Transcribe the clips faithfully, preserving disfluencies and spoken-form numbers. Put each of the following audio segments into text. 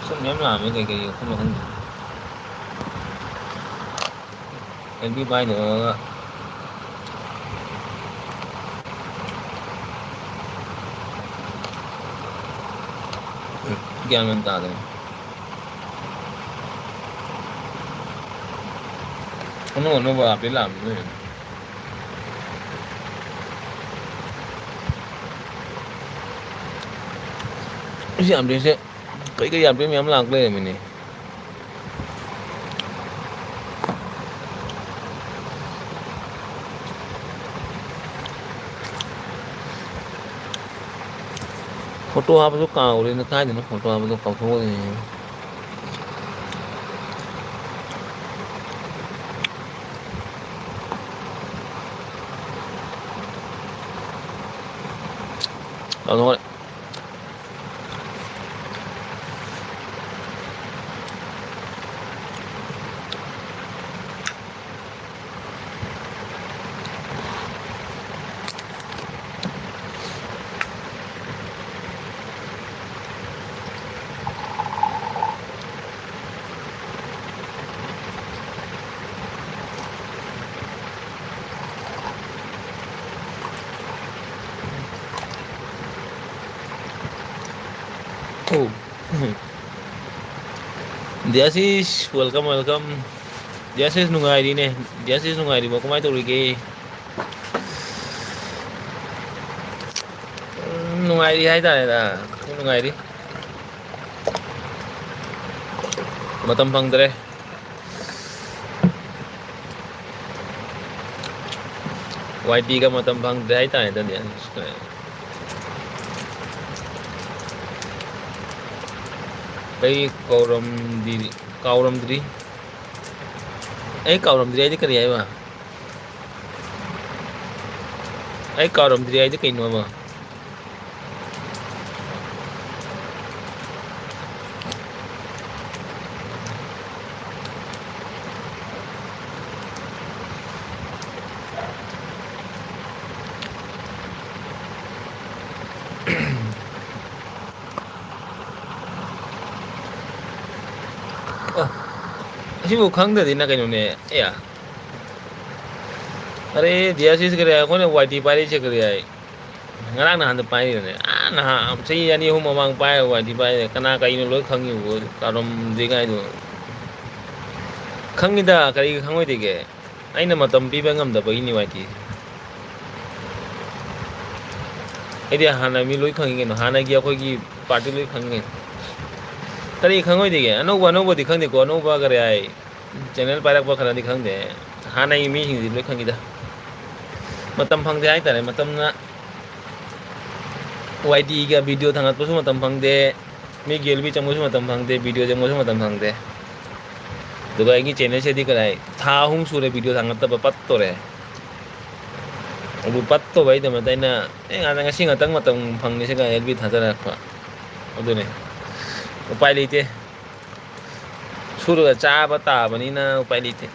ꯁꯨꯝ ꯃꯌꯥꯝ ꯂꯥꯛꯑꯝꯃꯦ, ꯀꯩꯀꯩ ꯑꯩꯈꯣꯏꯅ ꯈꯪꯗꯦ꯫ ꯑꯦꯜ ꯕꯤ ꯄꯥꯏꯗꯧꯔꯒ꯫ ꯒ꯭ꯌꯥꯟ ꯃꯦꯟ ꯇꯥꯗ꯭ꯔꯦ꯫ ꯑꯅꯧ ꯑꯅꯧꯕ update ꯂꯥꯛꯑꯝꯅꯤ ꯅꯣꯏ꯫ ꯑꯩꯁꯦ updateꯁꯦ ꯀꯩ ꯀꯩ update ꯃꯌꯥꯝ ꯂꯥꯛ ꯂꯩꯔꯝꯃꯤꯅꯦ꯫ Photo ꯍꯥꯞꯄꯁꯨ ꯀꯥꯎꯔꯦꯅ, ꯀꯥꯏꯗꯅꯣ photo ꯍꯥꯞꯄꯗꯣ ꯀꯥꯎꯊꯣꯛꯈ꯭ꯔꯦꯅꯦ꯫ ꯀꯥꯎꯊꯣꯛꯈ꯭ꯔꯦ꯫ Oh. Diasis, welcome, welcome. Diasis ꯅꯨꯡꯉꯥꯏꯔꯤꯅꯦ꯫ Diasis ꯅꯨꯡꯉꯥꯏꯔꯤꯕꯣ? ꯀꯃꯥꯏꯅ ꯇꯧꯔꯤꯒꯦ? ꯎꯝ, ꯅꯨꯡꯉꯥꯏꯔꯤ ꯍꯥꯏꯇꯥꯔꯦꯗ꯫ ꯅꯨꯡꯉꯥꯏꯔꯤ꯫ ꯃꯇꯝ ꯐꯪꯗ꯭ꯔꯦ꯫ ꯋꯥꯏ ꯇꯤꯒ ꯃꯇꯝ ꯐꯪꯗ꯭ꯔꯦ ꯍꯥꯏꯇꯥꯔꯦ, ꯗꯥꯗꯤ꯫ ꯑꯩ ꯀꯧꯔꯝꯗꯤ-, ꯀꯥꯎꯔꯝꯗ꯭ꯔꯤ꯫ ꯑꯩ ꯀꯥꯎꯔꯝꯗ꯭ꯔꯤ ꯍꯥꯏꯗꯤ ꯀꯔꯤ ꯍꯥꯏꯕ? ꯑꯩ ꯀꯥꯎꯔꯝꯗ꯭ꯔꯤ ꯍꯥꯏꯗꯤ ꯀꯩꯅꯣꯕ? ꯑ, ꯑꯁꯤꯕꯨ ꯈꯪꯗ꯭ꯔꯗꯤꯅ ꯀꯩꯅꯣꯅꯦ꯫ ꯑꯦ꯫ ꯑꯔꯦ, ꯗꯤꯌꯥꯁꯤꯁ ꯀꯔꯤ ꯍꯥꯏ? ꯑꯩꯈꯣꯏꯅ ꯋꯥꯏ ꯇꯤ ꯄꯥꯏꯔꯛꯏꯁꯦ ꯀꯔꯤ ꯍꯥꯏ? ꯉꯔꯥꯡ ꯅꯍꯥꯟꯗ ꯄꯥꯏꯔꯤꯕꯅꯦ꯫ ꯑꯥ, ꯅꯍꯥꯟ ꯆꯍꯤ ꯑꯅꯤ ꯑꯍꯨꯝ ꯃꯃꯥꯡ ꯄꯥꯏꯔꯒ ꯋꯥꯏ ꯇꯤ ꯄꯥꯏꯔꯦ꯫ ꯀꯅꯥ ꯀꯩꯅꯣ ꯂꯣꯏ ꯈꯪꯉꯤꯕꯣ, ꯀꯥꯔꯣꯝꯗ꯭ꯔꯤꯉꯩꯗꯣ꯫ ꯈꯪꯉꯤꯗ, ꯀꯔꯤꯒꯤ ꯈꯪꯉꯣꯏꯗꯣꯏꯒꯦ? ꯑꯩꯅ ꯃꯇꯝ ꯄꯤꯕ ꯉꯝꯗꯕꯒꯤꯅꯤ ꯋꯥꯏ ꯇꯤ꯫ ꯑꯩꯗꯤ ꯍꯥꯟꯅ ꯃꯤ ꯂꯣꯏ ꯈꯪꯉꯤ ꯀꯩꯅꯣ, ꯍꯥꯟꯅꯒꯤ ꯑꯩꯈꯣꯏꯒꯤ ꯄꯥꯔꯇꯤ ꯂꯣꯏ ꯈꯪꯉꯤ ꯀꯩꯅꯣ꯫ ꯀꯔꯤ ꯈꯪꯉꯣꯏꯗꯣꯏꯒꯦ? ꯑꯅꯧꯕ, ꯑꯅꯧꯕꯗꯤ ꯈꯪꯗꯦꯀꯣ, ꯑꯅꯧꯕ ꯀꯔꯤ ꯍꯥꯏ, ꯆꯦꯅꯦꯜ ꯄꯥꯏꯔꯛꯄ ꯈꯔꯗꯤ ꯈꯪꯗꯦ, ꯍꯥꯟꯅꯒꯤ ꯃꯤꯁꯤꯡꯗꯤ ꯂꯣꯏ ꯈꯪꯉꯤꯗ꯫ ꯃꯇꯝ ꯐꯪꯗꯦ ꯍꯥꯏꯇꯥꯔꯦ, ꯃꯇꯝꯅ ꯋꯥꯏ ꯇꯤꯒ ꯚꯤꯗꯤꯑꯣ ꯊꯥꯡꯒꯠꯄꯁꯨ ꯃꯇꯝ ꯐꯪꯗꯦ, ꯃꯤꯒꯤ ꯑꯦꯜ ꯕꯤ ꯆꯪꯕꯁꯨ ꯃꯇꯝ ꯐꯪꯗꯦ, ꯚꯤꯗꯤꯑꯣ ꯆꯪꯕꯁꯨ ꯃꯇꯝ ꯐꯪꯗꯦ꯫ ꯑꯗꯨꯒ ꯑꯩꯒꯤ ꯆꯦꯅꯦꯜꯁꯤꯗꯤ ꯀꯗꯥꯏ ꯊꯥ ꯑꯍꯨꯝ ꯁꯨꯔꯦ ꯚꯤꯗꯤꯑꯣ ꯊꯥꯡꯒꯠꯇꯕ, ꯄꯠꯇꯣꯔꯦ꯫ ꯑꯗꯨ ꯄꯠꯇꯕꯩꯗꯃꯛꯇ ꯑꯩꯅ, ꯑꯦ, ꯉꯥ-, ꯉꯁꯤ ꯉꯥꯛꯇꯪ ꯃꯇꯝ ꯐꯪꯉꯤꯁꯤꯒ ꯑꯦꯜ ꯕꯤ ꯊꯥꯖꯔꯛꯄ꯫ ꯑꯗꯨꯅꯦ꯫ ꯎꯄꯥꯏ ꯂꯩꯇꯦ꯫ ꯁꯨꯔꯒ ꯆꯥꯕ ꯇꯥꯕꯅꯤꯅ ꯎꯄꯥꯏ ꯂꯩꯇꯦ꯫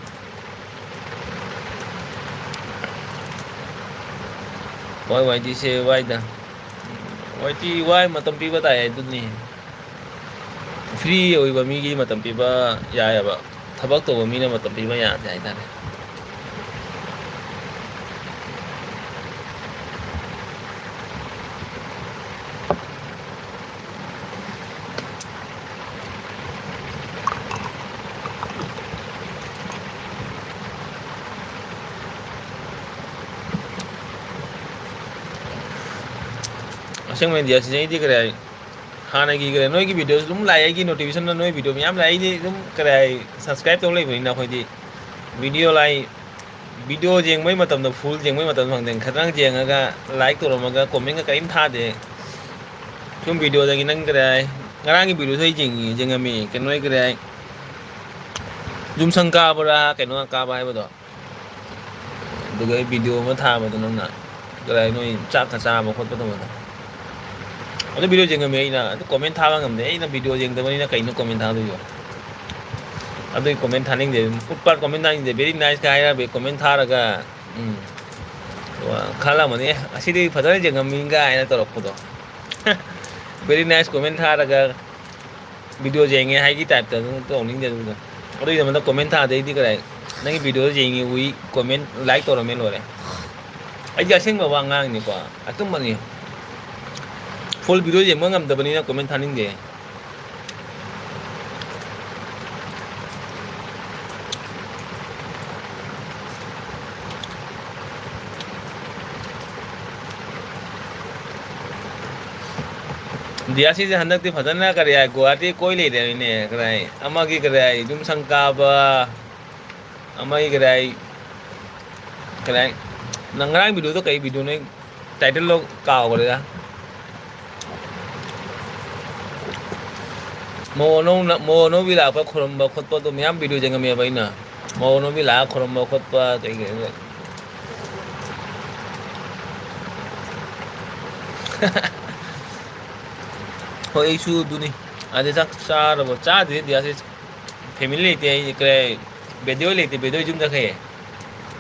ꯋꯥꯏ ꯋꯥꯏ ꯗꯤꯁꯦ ꯋꯥꯏꯗ꯫ ꯋꯥꯏ ꯇꯤ ꯋꯥꯏ ꯃꯇꯝ ꯄꯤꯕ ꯇꯥꯏ ꯍꯥꯏꯗꯨꯅꯤ꯫ ꯐ꯭ꯔꯤ ꯑꯣꯏꯕ ꯃꯤꯒꯤ ꯃꯇꯝ ꯄꯤꯕ ꯌꯥꯏꯑꯕ, ꯊꯕꯛ ꯇꯧꯕ ꯃꯤꯅ ꯃꯇꯝ ꯄꯤꯕ ꯌꯥꯗꯦ ꯍꯥꯏꯇꯥꯔꯦ꯫ ꯑꯁꯦꯡꯕ ꯏꯟꯗꯤꯌꯥ ꯁꯤꯖꯩꯗꯤ ꯀꯔꯤ ꯍꯥꯏ? ꯍꯥꯟꯅꯒꯤ ꯀꯩꯅꯣ, ꯅꯣꯏꯒꯤ videoꯁꯨ ꯑꯗꯨꯝ ꯂꯥꯛꯑꯦ, ꯑꯩꯒꯤ notificationꯗ ꯅꯣꯏ video ꯃꯌꯥꯝ ꯂꯥꯛꯑꯦ꯫ ꯑꯩꯗꯤ ꯑꯗꯨꯝ ꯀꯔꯤ ꯍꯥꯏ, subscribe ꯇꯧ ꯂꯩꯕꯅꯤꯅ ꯑꯩꯈꯣꯏꯗꯤ video ꯂꯥꯛꯏ, video ꯌꯦꯡꯕꯩ ꯃꯇꯝꯗ, full ꯌꯦꯡꯕꯩ ꯃꯇꯝꯗ ꯐꯪꯗꯦ꯫ ꯈꯤꯇꯪ ꯌꯦꯡꯉꯒ like ꯇꯧꯔꯝꯃꯒ commentꯀ ꯀꯔꯤꯝ ꯊꯥꯗꯦ꯫ ꯁꯨꯝ videoꯗꯒꯤ ꯅꯪ ꯀꯔꯤ ꯍꯥꯏ, ꯉꯔꯥꯡꯒꯤ videoꯁꯨ ꯑꯩ ꯌꯦꯡꯉꯤ, ꯌꯦꯡꯉꯝꯃꯤ꯫ ꯀꯩꯅꯣ ꯀꯔꯤ ꯍꯥꯏ, ꯌꯨꯝꯁꯪ ꯀꯥꯕ꯭ꯔꯥ, ꯀꯩꯅꯣ ꯀꯥꯕ ꯍꯥꯏꯕꯗꯣ꯫ ꯑꯗꯨꯒ ꯑꯩ video ꯑꯃ ꯊꯥꯕꯗꯣ ꯅꯪꯅ, ꯀꯗꯥꯏ ꯅꯣꯏ ꯆꯥꯛꯀ ꯆꯥꯕ ꯈꯣꯠꯄ ꯇꯧꯕꯗꯣ꯫ ꯑꯗꯨ video ꯌꯦꯡꯉꯝꯃꯦ ꯑꯩꯅ, ꯑꯗꯨ comment ꯊꯥꯕ ꯉꯝꯗꯦ꯫ ꯑꯩꯅ video ꯌꯦꯡꯗꯕꯅꯤꯅ ꯀꯩꯅꯣ comment ꯊꯥꯗꯣꯏꯕ? ꯑꯗꯨꯒꯤ comment ꯊꯥꯅꯤꯡꯗꯦ꯫ ꯎꯠꯄꯥꯠ comment ꯊꯥꯅꯤꯡꯗꯦ꯫ Very nice ꯀ ꯍꯥꯏꯔ comment ꯊꯥꯔꯒ, ꯎꯝ, ꯈꯜꯂꯝꯃꯅꯤ, "ꯑꯦ, ꯑꯁꯤꯗꯤ ꯐꯖꯅ ꯌꯦꯡꯉꯝꯃꯤ" ꯀꯥꯏꯅ ꯇꯧꯔꯛꯄꯗꯣ꯫ Very nice comment ꯊꯥꯔꯒ video ꯌꯦꯡꯉꯦ ꯍꯥꯏꯒꯤ typeꯇ ꯑꯗꯨꯝ ꯇꯧꯅꯤꯡꯗꯦ ꯑꯗꯨꯗꯣ꯫ ꯑꯗꯨꯒꯤꯗꯃꯛꯇ comment ꯊꯥꯗꯩꯗꯤ ꯀꯗꯥꯏ? ꯅꯪꯒꯤ videoꯗꯣ ꯌꯦꯡꯉꯤ, ꯎꯏ, comment, like ꯇꯧꯔꯝꯃꯦ, ꯂꯣꯏꯔꯦ꯫ ꯑꯩꯗꯤ ꯑꯁꯦꯡꯕ ꯋꯥ ꯉꯥꯡꯉꯤꯅꯤꯀꯣ, ꯑꯆꯨꯝꯕꯅꯤ꯫ Full video ꯌꯦꯡꯕ ꯉꯝꯗꯕꯅꯤꯅ comment ꯊꯥꯅꯤꯡꯗꯦ꯫ ꯗꯤꯌꯥꯁꯤꯁꯦ ꯍꯟꯗꯛꯇꯤ ꯐꯖꯅ ꯀꯔꯤ ꯍꯥꯏ, ꯒꯨꯋꯥꯍꯥꯇꯤ ꯀꯣꯏ ꯂꯩꯔꯦꯅꯦ꯫ ꯀꯔꯤ ꯍꯥꯏ, ꯑꯃꯒꯤ ꯀꯔꯤ ꯍꯥꯏ, ꯌꯨꯝ ꯁꯪ ꯀꯥꯕ, ꯑꯃꯒꯤ ꯀꯔꯤ ꯍꯥꯏ, ꯀꯔꯤ ꯍꯥꯏ, ꯅꯪ ꯉꯔꯥꯡ videoꯗꯣ ꯀꯩ videoꯅꯣ? Titleꯗꯣ ꯀꯥꯎꯈ꯭ꯔꯦꯗ꯫ ꯃꯧ ꯑꯅꯧꯅ-, ꯃꯧ ꯑꯅꯧꯕꯤ ꯂꯥꯛꯄ ꯈꯨꯔꯨꯝꯕ ꯈꯣꯠꯄ ꯑꯗꯨ ꯃꯌꯥꯝ video ꯌꯦꯡꯉꯝꯃꯦꯕ ꯑꯩꯅ꯫ ꯃꯧ ꯑꯅꯧꯕꯤ ꯂꯥꯛꯑ ꯈꯨꯔꯨꯝꯕ ꯈꯣꯠꯄ ꯀꯩꯀꯩ꯫ ꯍꯣꯏ, ꯑꯩꯁꯨ ꯑꯗꯨꯅꯤ꯫ ꯑꯗꯩ ꯆꯥꯛ ꯆꯥꯔꯕꯣ? ꯆꯥꯗ꯭ꯔꯤ, ꯗꯤꯌꯥꯁꯤ꯫ Family ꯂꯩꯇꯦ ꯑꯩ, ꯀꯔꯤ, ꯕꯦꯗꯣꯏ ꯂꯩꯇꯦ, ꯕꯦꯗꯣꯏ ꯌꯨꯝ ꯆꯠꯈ꯭ꯔꯦ꯫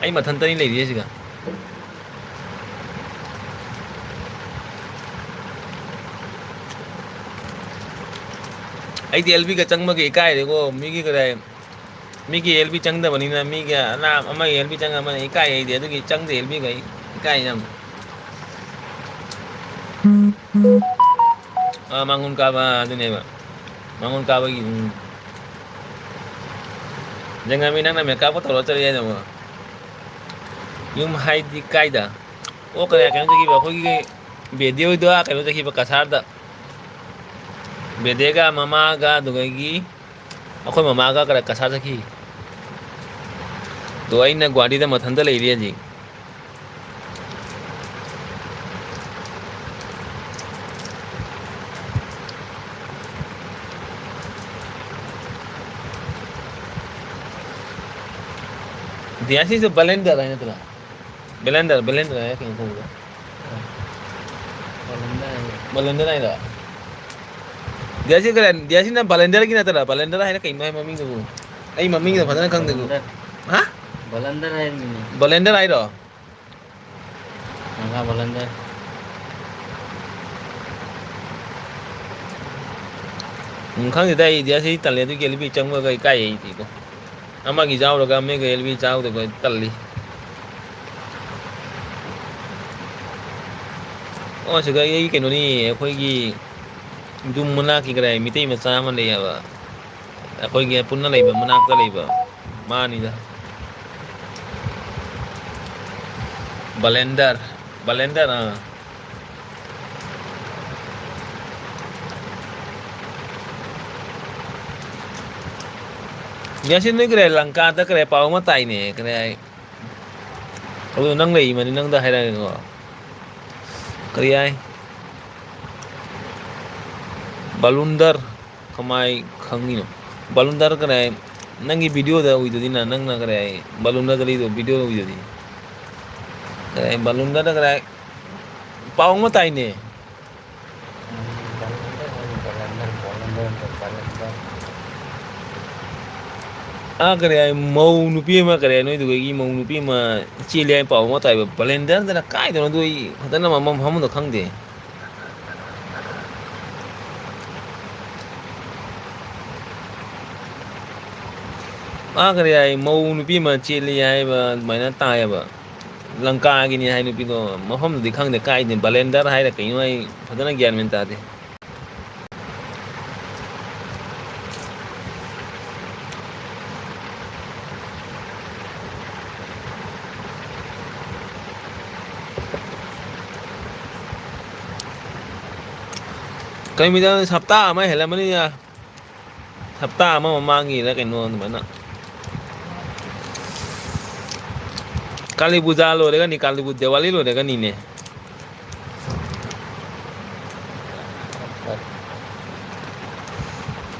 ꯑꯩ ꯃꯊꯟꯇꯅꯤ ꯂꯩꯔꯤꯁꯦ ꯁꯤꯗ꯫ ꯑꯩꯗꯤ ꯑꯦꯜ ꯕꯤꯒ ꯆꯪꯕꯒ ꯏꯀꯥꯏꯔꯦꯀꯣ, ꯃꯤꯒꯤ ꯀꯗꯥꯏ, ꯃꯤꯒꯤ ꯑꯦꯜ ꯕꯤ ꯆꯪꯗꯕꯅꯤꯅ, ꯃꯤꯒꯤ ꯑꯅꯥ-, ꯑꯃꯒꯤ ꯑꯦꯜ ꯕꯤ ꯆꯪꯉꯝꯃꯅꯤ ꯏꯀꯥꯏ ꯑꯩꯗꯤ, ꯑꯗꯨꯒꯤ ꯆꯪꯗꯦ ꯑꯦꯜ ꯕꯤꯒ ꯑꯩ ꯏꯀꯥꯏ ꯌꯥꯝ꯫ ꯑꯥ, ꯃꯥꯡꯒꯣꯟ ꯀꯥꯕ ꯑꯗꯨꯅꯦꯕ, ꯃꯥꯡꯒꯣꯟ ꯀꯥꯕꯒꯤ, ꯎꯝ꯫ ꯖꯪꯒꯥꯃꯤ, ꯅꯪꯅ ꯃꯦꯀꯞꯀ ꯇꯧꯔ ꯆꯠꯂꯤ ꯍꯥꯏꯗꯣ? ꯌꯨꯝ ꯍꯥꯏꯗꯤ ꯀꯥꯏꯗ? ꯑꯣ, ꯀꯩꯅꯣ, ꯀꯩꯅꯣ ꯆꯠꯈꯤꯕ, ꯑꯩꯈꯣꯏꯒꯤ ꯕꯦꯗꯤ ꯍꯣꯏꯗꯣ, ꯑꯥ, ꯀꯩꯅꯣ ꯆꯠꯈꯤꯕ, ꯀꯁꯥꯔꯗ꯫ ꯕꯦꯗꯦꯒ ꯃꯃꯥꯒ ꯑꯗꯨꯗꯒꯤ ꯑꯩꯈꯣꯏ ꯃꯃꯥꯒ ꯀꯔ-, ꯀꯁꯥꯔ ꯆꯠꯈꯤ꯫ ꯑꯗꯣ ꯑꯩꯅ ꯒꯨꯍꯥꯇꯤꯗ ꯃꯊꯟꯇ ꯂꯩꯔꯤ ꯍꯧꯖꯤꯛ꯫ ꯗꯤꯌꯥꯁꯤꯁꯨ ꯕꯂꯦꯟꯗꯔ ꯍꯥꯏ ꯅꯠꯇ꯭ꯔꯥ? ꯕꯦꯂꯦꯟꯗꯔ, ꯕꯦꯂꯦꯟꯗꯔ ꯍꯥꯏ ꯀꯩꯅꯣ ꯇꯧꯕꯗꯣ꯫ ꯕꯂꯦꯟꯗꯔ ꯍꯥꯏ꯫ ꯕꯂꯦꯟꯗꯔ ꯍꯥꯏꯔꯣ? ꯗꯤꯌꯥꯁꯤ ꯀꯔꯤ, ꯗꯤꯌꯥꯁꯤꯅ ꯕꯂꯦꯟꯗꯔꯒꯤ ꯅꯠꯇ꯭ꯔꯥ? ꯕꯂꯦꯟꯗꯔ ꯍꯥꯏꯅ ꯀꯩꯅꯣ ꯍꯥꯏ ꯃꯃꯤꯡꯗꯨꯕꯨ? ꯑꯩ ꯃꯃꯤꯡꯗꯣ ꯐꯖꯅ ꯈꯪꯗꯦꯀꯣ꯫ ꯕꯂꯦꯟꯗꯔ꯫ ꯍꯥ? ꯕꯂꯦꯟꯗꯔ ꯍꯥꯏꯔꯤꯅꯦ꯫ ꯕꯂꯦꯟꯗꯔ ꯍꯥꯏꯔꯣ? ꯃꯈꯥ ꯕꯂꯦꯟꯗꯔ꯫ ꯎꯝ, ꯈꯪꯗꯦꯗ, ꯑꯩꯗꯤ ꯑꯁꯤ ꯇꯜꯂꯦ, ꯑꯗꯨꯒꯤ ꯑꯦꯜ ꯕꯤ ꯆꯪꯕꯒ ꯏꯀꯥꯏ ꯑꯩꯗꯤꯀꯣ꯫ ꯑꯃꯒꯤ ꯆꯥꯎꯔꯒ ꯑꯃꯒ ꯑꯦꯜ ꯕꯤ ꯆꯥꯎꯗꯕ ꯇꯜꯂꯤ꯫ ꯑꯣ, ꯁꯤꯗ ꯑꯩ ꯀꯩꯅꯣꯅꯤ, ꯑꯩꯈꯣꯏꯒꯤ ꯌꯨꯝ ꯃꯅꯥꯛꯀꯤ ꯀꯗꯥꯏ ꯃꯤꯇꯩ ꯃꯆꯥ ꯑꯃ ꯂꯩꯌꯦꯕ꯫ ꯑꯩꯈꯣꯏꯒꯤ ꯄꯨꯟꯅ ꯂꯩꯕ ꯃꯅꯥꯛꯇ ꯂꯩꯕ ꯃꯥꯅꯤꯗ꯫ ꯕꯂꯦꯟꯗꯔ, ꯕꯂꯦꯟꯗꯔ, ꯑꯥ꯫ ꯉꯁꯤ ꯅꯣꯏ ꯀꯔꯤ ꯂꯪꯀꯥꯗ ꯀꯔꯤ ꯄꯥꯎ ꯑꯃ ꯇꯥꯏꯅꯦ, ꯀꯔꯤ ꯍꯥꯏ? ꯑꯗꯨ ꯅꯪ ꯂꯩ ꯃꯅꯤ, ꯅꯪꯗ ꯍꯥꯏꯔꯛꯑꯒꯦꯀꯣ꯫ ꯀꯔꯤ ꯍꯥꯏ? ꯕꯂꯨꯟꯗꯔ ꯀꯃꯥꯏ ꯈꯪꯉꯤꯅꯣ? ꯕꯂꯨꯟꯗꯔ ꯀꯔꯤ ꯍꯥꯏ? ꯅꯪꯒꯤ ꯚꯤꯗꯤꯑꯣꯗ ꯎꯏꯗꯨꯗꯤ ꯅ-, ꯅꯪꯅ ꯀꯔꯤ ꯍꯥꯏ? ꯕꯂꯨꯟꯗꯔꯗ ꯂꯩꯗꯣ ꯚꯤꯗꯤꯑꯣꯗ ꯎꯏꯗꯨꯗꯤ꯫ ꯀꯔꯤ ꯍꯥꯏ? ꯕꯂꯨꯟꯗꯔꯗ ꯀꯔꯤ ꯍꯥꯏ? ꯄꯥꯎ ꯑꯃ ꯇꯥꯏꯅꯦ꯫ ꯑꯥ, ꯀꯔꯤ ꯍꯥꯏ, ꯃꯧ ꯅꯨꯄꯤ ꯑꯃ, ꯀꯔꯤ ꯍꯥꯏ, ꯅꯣꯏꯗꯨꯒꯤ ꯃꯧ ꯅꯨꯄꯤ ꯑꯃ ꯆꯦꯜꯂꯦ ꯍꯥꯏꯅ ꯄꯥꯎ ꯑꯃ ꯇꯥꯏꯕ, ꯕꯂꯦꯟꯗꯔꯗꯅ ꯀꯥꯏꯗꯅꯣ, ꯑꯗꯨ ꯑꯩ ꯐꯖꯅ ꯃꯐꯝ ꯃꯐꯝꯗꯣ ꯈꯪꯗꯦ꯫ ꯑꯥ, ꯀꯔꯤ ꯍꯥꯏ, ꯃꯧ ꯅꯨꯄꯤ ꯑꯃ ꯆꯦꯜꯂꯤ ꯍꯥꯏꯕ ꯑꯗꯨꯃꯥꯏꯅ ꯇꯥꯏꯌꯦꯕ꯫ ꯂꯪꯀꯥꯒꯤꯅꯤ ꯍꯥꯏ ꯅꯨꯄꯤꯗꯣ, ꯃꯐꯝꯗꯨꯗꯤ ꯈꯪꯗꯦ ꯀꯥꯏꯗꯅꯤ, ꯕꯂꯦꯟꯗꯔ ꯍꯥꯏꯔ ꯀꯩꯅꯣ, ꯑꯩ ꯐꯖꯅ ꯒ꯭ꯌꯥꯟ ꯃꯦꯟ ꯇꯥꯗꯦ꯫ ꯀꯩ ꯅꯨꯃꯤꯠꯇ ꯍꯞꯇꯥ ꯑꯃ ꯍꯦꯜꯂꯝꯃꯅꯤꯗ꯫ ꯍꯞꯇꯥ ꯑꯃ ꯃꯃꯥꯡꯒꯤꯔ ꯀꯩꯅꯣ ꯑꯗꯨꯃꯥꯏꯅ꯫ ꯀꯥꯂꯤ ꯄꯨꯖꯥ ꯂꯣꯏꯔꯒꯅꯤ, ꯀꯥꯂꯤ ꯄꯨ-, ꯗꯤꯋꯥꯂꯤ ꯂꯣꯏꯔꯒꯅꯤꯅꯦ꯫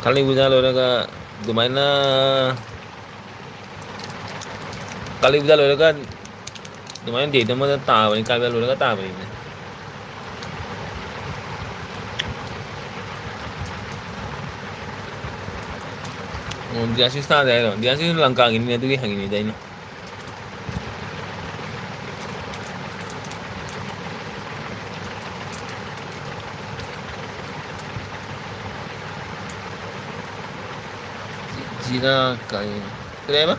ꯀꯥꯂꯤ ꯄꯨꯖꯥ ꯂꯣꯏꯔꯒ ꯑꯗꯨꯃꯥꯏꯅ, ꯀꯥꯂꯤ ꯄꯨꯖꯥ ꯂꯣꯏꯔꯒ ꯑꯗꯨꯃꯥꯏꯅ date ꯑꯃꯗ ꯇꯥꯕꯅꯤ, ꯀꯥꯂꯤ ꯄꯨꯖꯥ ꯂꯣꯏꯔꯒ ꯇꯥꯕꯅꯤꯅꯦ꯫ ꯑꯣ, ꯗꯤꯌꯥꯁꯤꯁ ꯇꯥꯗꯦ ꯍꯥꯏꯔꯣ? ꯗꯤꯌꯥꯁꯤꯁ ꯂꯪꯀꯥꯒꯤꯅꯤꯅꯦ, ꯑꯗꯨꯒꯤ ꯍꯪꯉꯤꯅꯤꯗ ꯑꯩꯅ꯫ ꯖꯤꯔꯥ ꯀꯥꯏ-, ꯀꯔꯤ ꯍꯥꯏꯕ?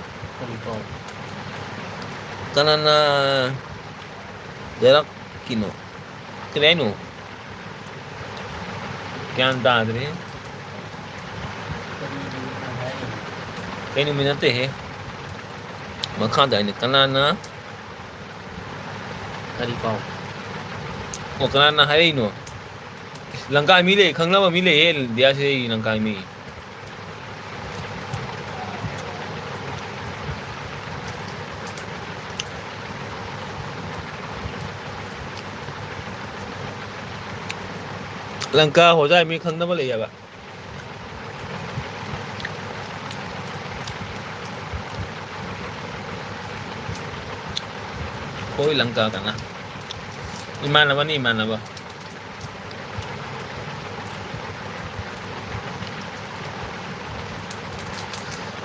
ꯀꯅꯥꯅ ꯌꯥꯔꯛꯀꯤꯅꯣ? ꯀꯔꯤ ꯍꯥꯏꯅꯣ? ꯒ꯭ꯌꯥꯟ ꯇꯥꯗ꯭ꯔꯦ꯫ ꯀꯩ ꯅꯨꯃꯤꯠ ꯅꯠꯇꯦꯍꯦ꯫ ꯃꯈꯥꯗ ꯑꯩꯅ ꯀꯅꯥꯅ ꯀꯔꯤ ꯄꯥꯎ? ꯑꯣ, ꯀꯅꯥꯅ ꯍꯥꯏꯔꯛꯏꯅꯣ? ꯂꯪꯀꯥ ꯃꯤ ꯂꯩ, ꯈꯪꯅꯕ ꯃꯤ ꯂꯩꯌꯦ, ꯗꯤꯌꯥꯁꯦ ꯂꯪꯀꯥ ꯃꯤ꯫ ꯂꯪꯀꯥ ꯍꯣꯖꯥꯏ ꯃꯤ ꯈꯪꯅꯕ ꯂꯩꯌꯦꯕ꯫ ꯍꯣꯏ, ꯂꯪꯀꯥ ꯀꯅꯥ? ꯏꯃꯥꯟꯅꯕꯅꯤ, ꯏꯃꯥꯟꯅꯕ꯫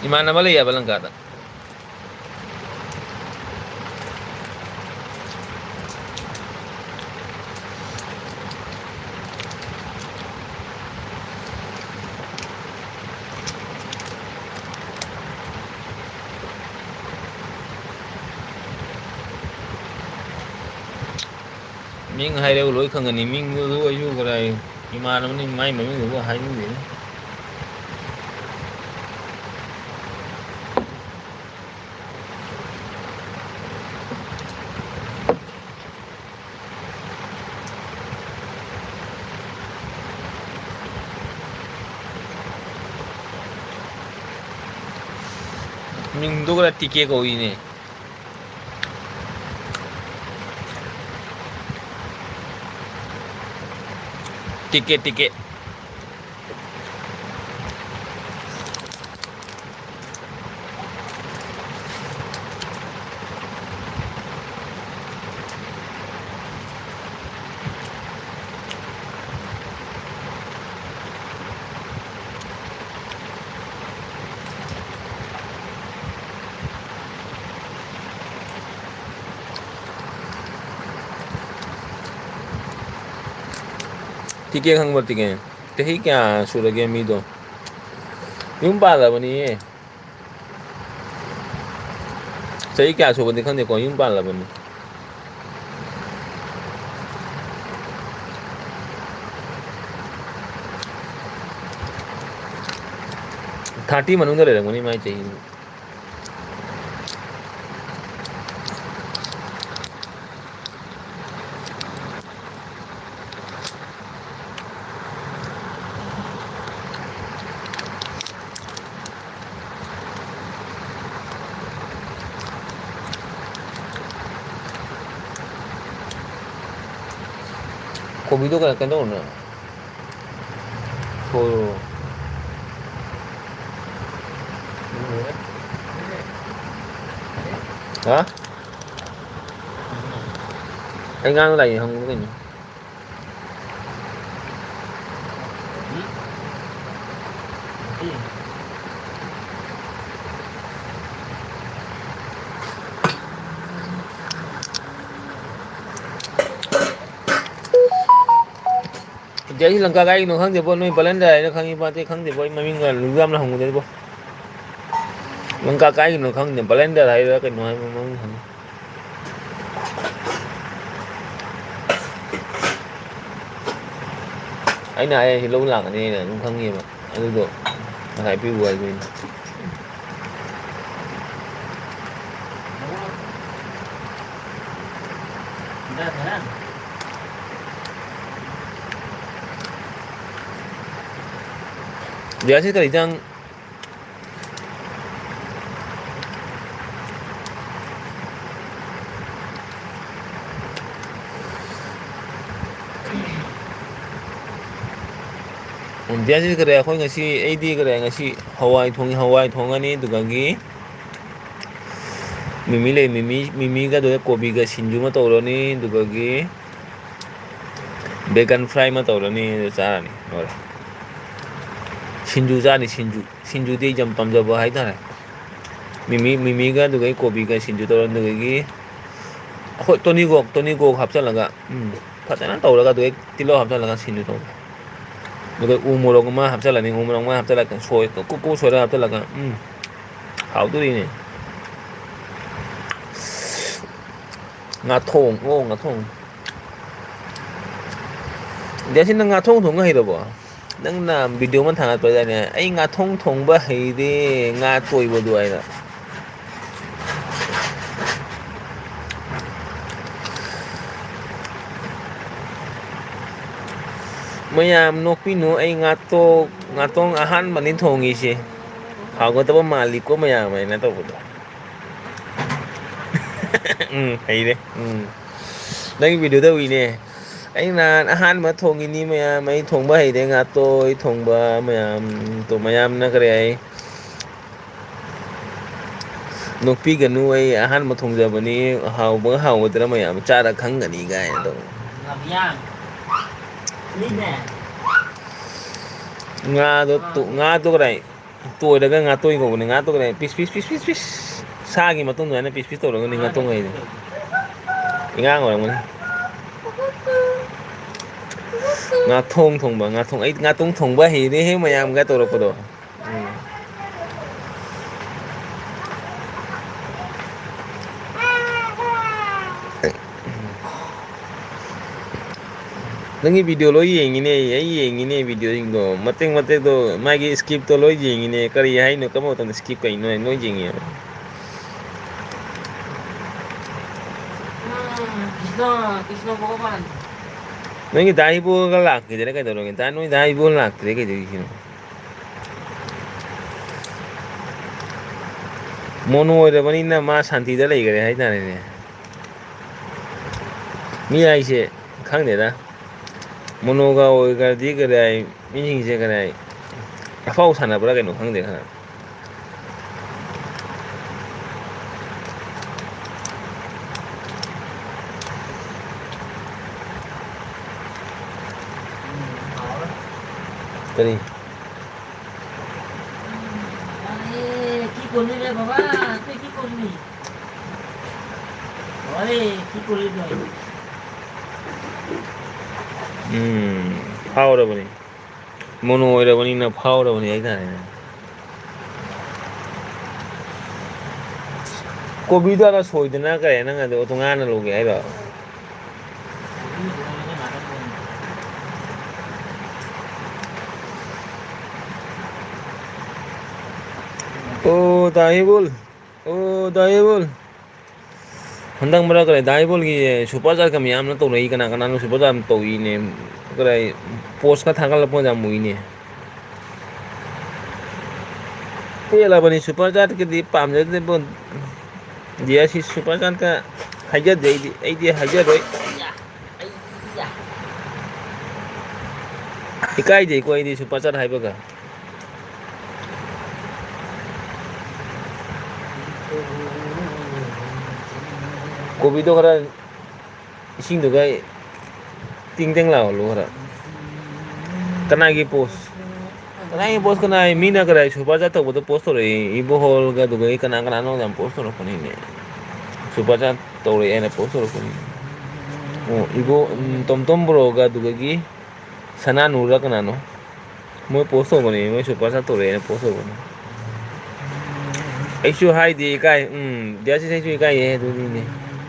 ꯏꯃꯥꯟꯅꯕ ꯂꯩꯌꯦꯕ ꯂꯪꯀꯥꯗ꯫ ꯃꯤꯡ ꯍꯥꯏꯔꯦ ꯂꯣꯏ ꯈꯪꯒꯅꯤ꯫ ꯃꯤꯡꯗꯨ ꯑꯩꯁꯨ ꯀꯗꯥꯏ ꯏꯃꯥꯟꯅꯕꯅꯤ, ꯃꯥꯏ ꯃꯃꯤꯡꯗꯨꯕꯨ ꯍꯥꯏꯅꯤꯡꯗꯦꯅꯦ꯫ ꯃꯤꯡꯗꯨꯒ ꯇꯤꯀꯦ ꯀꯧꯏꯅꯦ꯫ ꯇꯤꯀꯦ, ꯇꯤꯀꯦ꯫ ꯇꯤꯀꯦ ꯈꯪꯕ꯭ꯔꯣ, ꯇꯤꯀꯦ? ꯆꯍꯤ ꯀꯌꯥ ꯁꯨꯔꯒꯦ ꯃꯤꯗꯣ? ꯌꯨꯝ ꯄꯥꯜꯂꯕꯅꯤꯌꯦ꯫ ꯆꯍꯤ ꯀꯌꯥ ꯁꯨꯕꯗꯤ ꯈꯪꯗꯦꯀꯣ, ꯌꯨꯝ ꯄꯥꯜꯂꯕꯅꯤ꯫ Thirty ꯃꯅꯨꯡꯗ ꯂꯩꯔꯝꯒꯅꯤ ꯃꯥꯏ ꯆꯍꯤ꯫ ꯀꯣꯕꯤꯗꯣ ꯀꯩꯅꯣ, ꯀꯩꯅꯣ ꯇꯧꯔꯨꯅꯦ꯫ ꯁꯣꯏꯔꯣ꯫ ꯍꯥ? ꯑꯩ ꯉꯥꯡ ꯂꯥꯛꯏ, ꯍꯪꯉꯨ ꯀꯩꯅꯣ꯫ ꯏꯟꯗꯤꯌꯥꯁꯤ ꯂꯪꯀꯥ ꯀꯥꯏꯒꯤꯅꯣ ꯈꯪꯗꯦꯕꯣ, ꯅꯣꯏ ꯕꯂꯦꯟꯗꯔ ꯍꯥꯏꯅ ꯈꯪꯉꯤꯕ, ꯑꯇꯩ ꯈꯪꯗꯦꯕꯣ, ꯑꯩ ꯃꯃꯤꯡꯒ ꯂꯨ ꯌꯥꯝꯅ ꯍꯪꯉꯨꯗꯦꯕꯣ꯫ ꯂꯪꯀꯥ ꯀꯥꯏꯒꯤꯅꯣ ꯈꯪꯗꯦ, ꯕꯂꯦꯟꯗꯔ ꯍꯥꯏꯔ ꯀꯩꯅꯣ ꯍꯥꯏꯕ ꯃꯃꯤꯡ ꯈꯪꯉꯤ꯫ ꯑꯩꯅ ꯍꯥꯏ ꯑꯩꯁꯦ ꯂꯧ ꯂꯥꯛꯀꯅꯤꯅ ꯑꯗꯨꯝ ꯈꯪꯉꯦꯕ, ꯑꯗꯨꯗꯣ ꯉꯁꯥꯏ ꯄꯤꯔꯨ ꯍꯥꯏꯕꯅꯤꯅ꯫ ꯗꯤꯌꯥꯁꯤ ꯀꯔꯤ ꯏꯟꯖꯥꯡ? ꯗꯦꯠ ꯁꯤꯛꯁ ꯀꯔꯤ, ꯑꯩꯈꯣꯏ ꯉꯁꯤ, ꯑꯩꯗꯤ ꯀꯔꯤ, ꯉꯁꯤ ꯍꯋꯥꯏ ꯊꯣꯡꯉꯤ, ꯍꯋꯥꯏ ꯊꯣꯡꯉꯅꯤ, ꯑꯗꯨꯗꯒꯤ ꯃꯤꯃꯤ ꯂꯩ, ꯃꯤꯃꯤ, ꯃꯤꯃꯤꯒ ꯑꯗꯨꯒ ꯀꯣꯕꯤꯒ ꯁꯤꯡꯖꯨ ꯑꯃ ꯇꯧꯔꯅꯤ, ꯑꯗꯨꯗꯒꯤ ꯕꯦꯒꯟ ꯐ꯭ꯔꯥꯏ ꯑꯃ ꯇꯧꯔꯅꯤ, ꯑꯗꯨ ꯆꯥꯔꯅꯤ, ꯂꯣꯏꯔꯦ꯫ ꯁꯤꯡꯖꯨ ꯆꯥꯅꯤ, ꯁꯤꯡꯖꯨ꯫ ꯁꯤꯡꯖꯨꯗꯤ ꯑꯩ ꯌꯥꯝ ꯄꯥꯝꯖꯕ ꯍꯥꯏꯇꯥꯔꯦ꯫ ꯃꯤꯃꯤ, ꯃꯤꯃꯤꯒ ꯑꯗꯨꯗꯒꯤ ꯀꯣꯕꯤꯒ ꯁꯤꯡꯖꯨ ꯇꯧꯔꯅꯤ, ꯑꯗꯨꯗꯒꯤ ꯑꯩꯈꯣꯏ ꯇꯣꯅꯤꯒꯣꯛ, ꯇꯣꯅꯤꯒꯣꯛ ꯍꯥꯞꯆꯤꯜꯂꯒ, ꯎꯝ, ꯐꯖꯅ ꯇꯧꯔꯒ ꯑꯗꯨꯗꯩ ꯇꯤꯜꯍꯧ ꯍꯥꯞꯆꯤꯜꯂꯒ ꯁꯤꯡꯖꯨ ꯇꯧꯕ꯫ ꯑꯗꯨꯒ ꯎ ꯃꯣꯔꯣꯛ ꯑꯃ ꯍꯥꯞꯆꯤꯜꯂꯅꯤ, ꯎ ꯃꯣꯔꯣꯛ ꯑꯃ ꯍꯥꯞꯆꯤꯜꯂꯒ ꯁꯣꯏ ꯀꯨ-, ꯀꯨ-, ꯀꯨ ꯁꯣꯏꯔꯒ ꯍꯥꯞꯆꯤꯜꯂꯒ, ꯎꯝ, ꯍꯥꯎꯗꯣꯔꯤꯅꯦ꯫ ꯉꯥꯊꯣꯡ, ꯑꯣ, ꯉꯥꯊꯣꯡ꯫ ꯗꯦꯁꯤ, ꯅꯪ ꯉꯥꯊꯣꯡ ꯊꯣꯡꯕ ꯍꯩꯔꯕꯣ? ꯅꯪꯅ ꯚꯤꯗꯤꯑꯣ ꯑꯃ ꯊꯥꯒꯠꯄꯗꯅꯦ, "ꯑꯩ ꯉꯥꯊꯣꯡ ꯊꯣꯡꯕ ꯍꯩꯔꯦ, ꯉꯥ ꯇꯣꯏꯕꯗꯣ" ꯍꯥꯏꯅ꯫ ꯃꯌꯥꯝ ꯅꯣꯛꯄꯤꯅꯨ, ꯑꯩ ꯉꯥꯇꯣꯛ-, ꯉꯥꯇꯣꯡ ꯑꯍꯥꯟꯕꯅꯤ ꯊꯣꯡꯉꯤꯁꯦ꯫ ꯍꯥꯎꯒꯗꯕ ꯃꯥꯜꯂꯤꯀꯣ ꯃꯌꯥꯝ ꯍꯥꯏꯅ ꯇꯧꯕꯗꯣ꯫ ꯎꯝ, ꯍꯩꯔꯦ꯫ ꯎꯝ꯫ ꯅꯪꯒꯤ ꯚꯤꯗꯤꯑꯣꯗ ꯎꯏꯅꯦ꯫ ꯑꯩ ꯅꯍꯥꯟ ꯑꯍꯥꯟꯕ ꯊꯣꯡꯉꯤꯅꯤ ꯃꯌꯥꯝ, ꯑꯩ ꯊꯣꯡꯕ ꯍꯩꯔꯦ ꯉꯥꯇꯣꯏ ꯊꯣꯡꯕ ꯃꯌꯥꯝ꯫ ꯇꯣ ꯃꯌꯥꯝꯅ ꯀꯔꯤ ꯍꯥꯏ? "ꯅꯣꯛꯄꯤꯒꯅꯨ, ꯑꯩ ꯑꯍꯥꯟꯕ ꯊꯣꯡꯖꯕꯅꯤ, ꯍꯥꯎꯕ ꯍꯥꯎꯒꯗ꯭ꯔꯥ ꯃꯌꯥꯝ ꯆꯥꯔ ꯈꯪꯒꯅꯤ" ꯀꯥꯏꯅ ꯇꯧ꯫ ꯉꯥꯗꯣ ꯇꯣ-, ꯉꯥꯗꯣ ꯀꯗꯥꯏ? ꯇꯣꯏꯔꯒ ꯉꯥꯇꯣꯏ ꯀꯧꯕꯅꯤ꯫ ꯉꯥꯗꯣ ꯀꯗꯥꯏ? ꯄꯤꯁ, ꯄꯤꯁ, ꯄꯤꯁ, ꯄꯤꯁ, ꯄꯤꯁ꯫ ꯁꯥꯒꯤ ꯃꯇꯨꯡꯗ ꯑꯩꯅ ꯄꯤꯁ, ꯄꯤꯁ ꯇꯧꯔꯒꯅꯤ ꯉꯥꯇꯣꯏ ꯍꯥꯏꯗꯣ꯫ ꯏꯉꯥꯡ ꯑꯣꯏꯔꯝꯒꯅꯤ꯫ ꯉꯥꯊꯣꯡ ꯊꯣꯡꯕ, ꯉꯥꯊꯣꯡ-, "ꯑꯩ ꯉꯥꯇꯣꯡ ꯊꯣꯡꯕ ꯍꯩꯔꯦꯍꯦ" ꯃꯌꯥꯝꯒ ꯇꯧꯔꯛꯄꯗꯣ꯫ ꯎꯝ꯫ ꯅꯪꯒꯤ ꯚꯤꯗꯤꯑꯣ ꯂꯣꯏ ꯌꯦꯡꯉꯤꯅꯦ ꯑꯩ, ꯑꯩ ꯌꯦꯡꯉꯤꯅꯦ ꯚꯤꯗꯤꯑꯣꯁꯤꯡꯗꯣ, ꯃꯇꯦꯛ ꯃꯇꯦꯛꯇꯣ, ꯃꯥꯒꯤ ꯁ꯭ꯀꯤꯞꯇꯣ ꯂꯣꯏ ꯌꯦꯡꯉꯤꯅꯦ꯫ ꯀꯔꯤ ꯍꯥꯏꯅꯣ, ꯀꯔꯝꯕ ꯃꯇꯝꯗ ꯁ꯭ꯀꯤꯞ ꯀꯩꯅꯣ ꯍꯥꯏ ꯂꯣꯏ ꯌꯦꯡꯉꯦꯕ꯫ ꯅꯪꯒꯤ ꯗꯥ ꯏꯕꯣꯒ ꯂꯥꯛꯈꯤꯗ꯭ꯔꯦ ꯀꯩꯗꯧꯔꯒꯦ? ꯗꯥ, ꯅꯣꯏ ꯗꯥ ꯏꯕꯣ ꯂꯥꯛꯇ꯭ꯔꯦ ꯀꯩꯗꯧꯔꯤꯁꯤꯅꯣ? ꯃꯣꯅꯣ ꯑꯣꯏꯔꯕꯅꯤꯅ ꯃꯥ ꯁꯥꯟꯇꯤꯗ ꯂꯩꯈ꯭ꯔꯦ ꯍꯥꯏꯇꯥꯔꯦꯅꯦ꯫ ꯃꯤ ꯍꯥꯏꯁꯦ ꯈꯪꯗꯦꯗ꯫ ꯃꯣꯅꯣꯒ ꯑꯣꯏꯈ꯭ꯔꯗꯤ ꯀꯔꯤ ꯍꯥꯏ? ꯃꯤꯁꯤꯡꯁꯦ ꯀꯩꯅꯣ, ꯑꯐꯥꯎ ꯁꯥꯟꯅꯕ꯭ꯔꯥ ꯀꯩꯅꯣ ꯈꯪꯗꯦ ꯈꯔ꯫ ꯀꯔꯤ? ꯑꯦ, ꯀꯤ ꯀꯣꯟꯅꯤ ꯔꯦ ꯕꯥꯕꯥ, ꯑꯇꯩ ꯀꯤ ꯀꯣꯟꯅꯤ꯫ ꯍꯣꯏ, ꯀꯤ ꯀꯣꯟꯅꯤ ꯅꯣꯏ꯫ ꯎꯝ, ꯐꯥꯎꯔꯕꯅꯤ꯫ ꯃꯣꯅꯣ ꯑꯣꯏꯔꯕꯅꯤꯅ ꯐꯥꯎꯔꯕꯅꯤ ꯍꯥꯏꯇꯥꯔꯦꯅꯦ꯫ ꯀꯣꯕꯤꯗꯣ ꯑꯥꯗ ꯁꯣꯏꯗꯅ ꯀꯔꯤ ꯅꯪ ꯑꯗꯨ ꯇꯣꯉꯥꯟꯅ ꯂꯧꯒꯦ ꯍꯥꯏꯔꯣ? ꯑꯣ ꯗꯥ ꯏꯕꯨꯜ, ꯑꯣ ꯗꯥ ꯏꯕꯨꯜ꯫ ꯍꯟꯗꯛ ꯃꯔꯛ ꯀꯔꯤ ꯗꯥ ꯏꯕꯨꯜꯒꯤ ꯁꯨꯄꯔ ꯆꯥꯠꯀ ꯃꯌꯥꯝꯅ ꯇꯧꯅꯩ, ꯀꯅꯥ ꯀꯅꯥꯅꯣ ꯁꯨꯄꯔ ꯆꯥꯠ ꯇꯧꯏꯅꯦ, ꯀꯔꯤ ꯄꯣꯁꯀ ꯊꯥꯒꯠꯂꯛꯄ ꯌꯥꯝ ꯎꯏꯅꯦ꯫ ꯄꯦꯜꯂꯕꯅꯤ super ꯆꯥꯠꯀꯗꯤ ꯄꯥꯝꯖꯗꯦꯕꯣ꯫ D I C super ꯆꯥꯠꯀ ꯍꯥꯏꯖꯗꯦ ꯑꯩꯗꯤ, ꯑꯩꯗꯤ ꯍꯥꯏꯖꯔꯣꯏ꯫ ꯏꯀꯥꯏꯖꯩꯀꯣ ꯑꯩꯗꯤ ꯁꯨꯄꯔ ꯆꯥꯠ ꯍꯥꯏꯕꯒ꯫ ꯀꯣꯕꯤꯗꯣ ꯈꯔ ꯏꯁꯤꯡꯗꯨꯒ ꯇꯤꯡ ꯇꯤꯡ ꯂꯥꯎꯍꯜꯂꯨ ꯈꯔ꯫ ꯀꯅꯥꯒꯤ ꯄꯣꯁ? ꯀꯅꯥꯒꯤ ꯄꯣꯁ ꯀꯅꯥ? ꯃꯤꯅ ꯀꯗꯥꯏ ꯁꯨꯄꯔ ꯆꯥꯠ ꯇꯧꯕꯗ ꯄꯣꯁ ꯇꯧꯔꯛꯏ? ꯏꯕꯣꯍꯣꯜꯒ ꯑꯗꯨꯒ ꯀꯅꯥ ꯀꯅꯥꯅꯣ ꯌꯥꯝ ꯄꯣꯁ ꯇꯧꯔꯛꯄꯅꯤꯅꯦ꯫ ꯁꯨꯄꯔ ꯆꯥꯠ ꯇꯧꯔꯛꯑꯦꯅ ꯄꯣꯁ ꯇꯧꯔꯛꯄꯅꯤ꯫ ꯑꯣ, ꯏꯕꯣ, ꯎꯝ, ꯇꯣꯝꯇꯣꯝ ꯕ꯭ꯔꯣꯒ ꯑꯗꯨꯗꯒꯤ ꯁꯅꯥꯅꯨꯔ ꯀꯅꯥꯅꯣ? ꯃꯣꯏ ꯄꯣꯁ ꯇꯧꯕꯅꯦ, ꯃꯣꯏ ꯁꯨꯄꯔ ꯆꯥꯠ ꯇꯧꯔꯛꯑꯦꯅ ꯄꯣꯁ ꯇꯧꯕꯅꯦ꯫ ꯑꯩꯁꯨ ꯍꯥꯏꯗꯦ, ꯏꯀꯥꯏ꯫ ꯎꯝ, ꯗꯤ ꯑꯥꯏ ꯁꯤ ꯑꯩꯁꯨ ꯏꯀꯥꯏꯌꯦ ꯑꯗꯨꯅꯤꯅꯦ꯫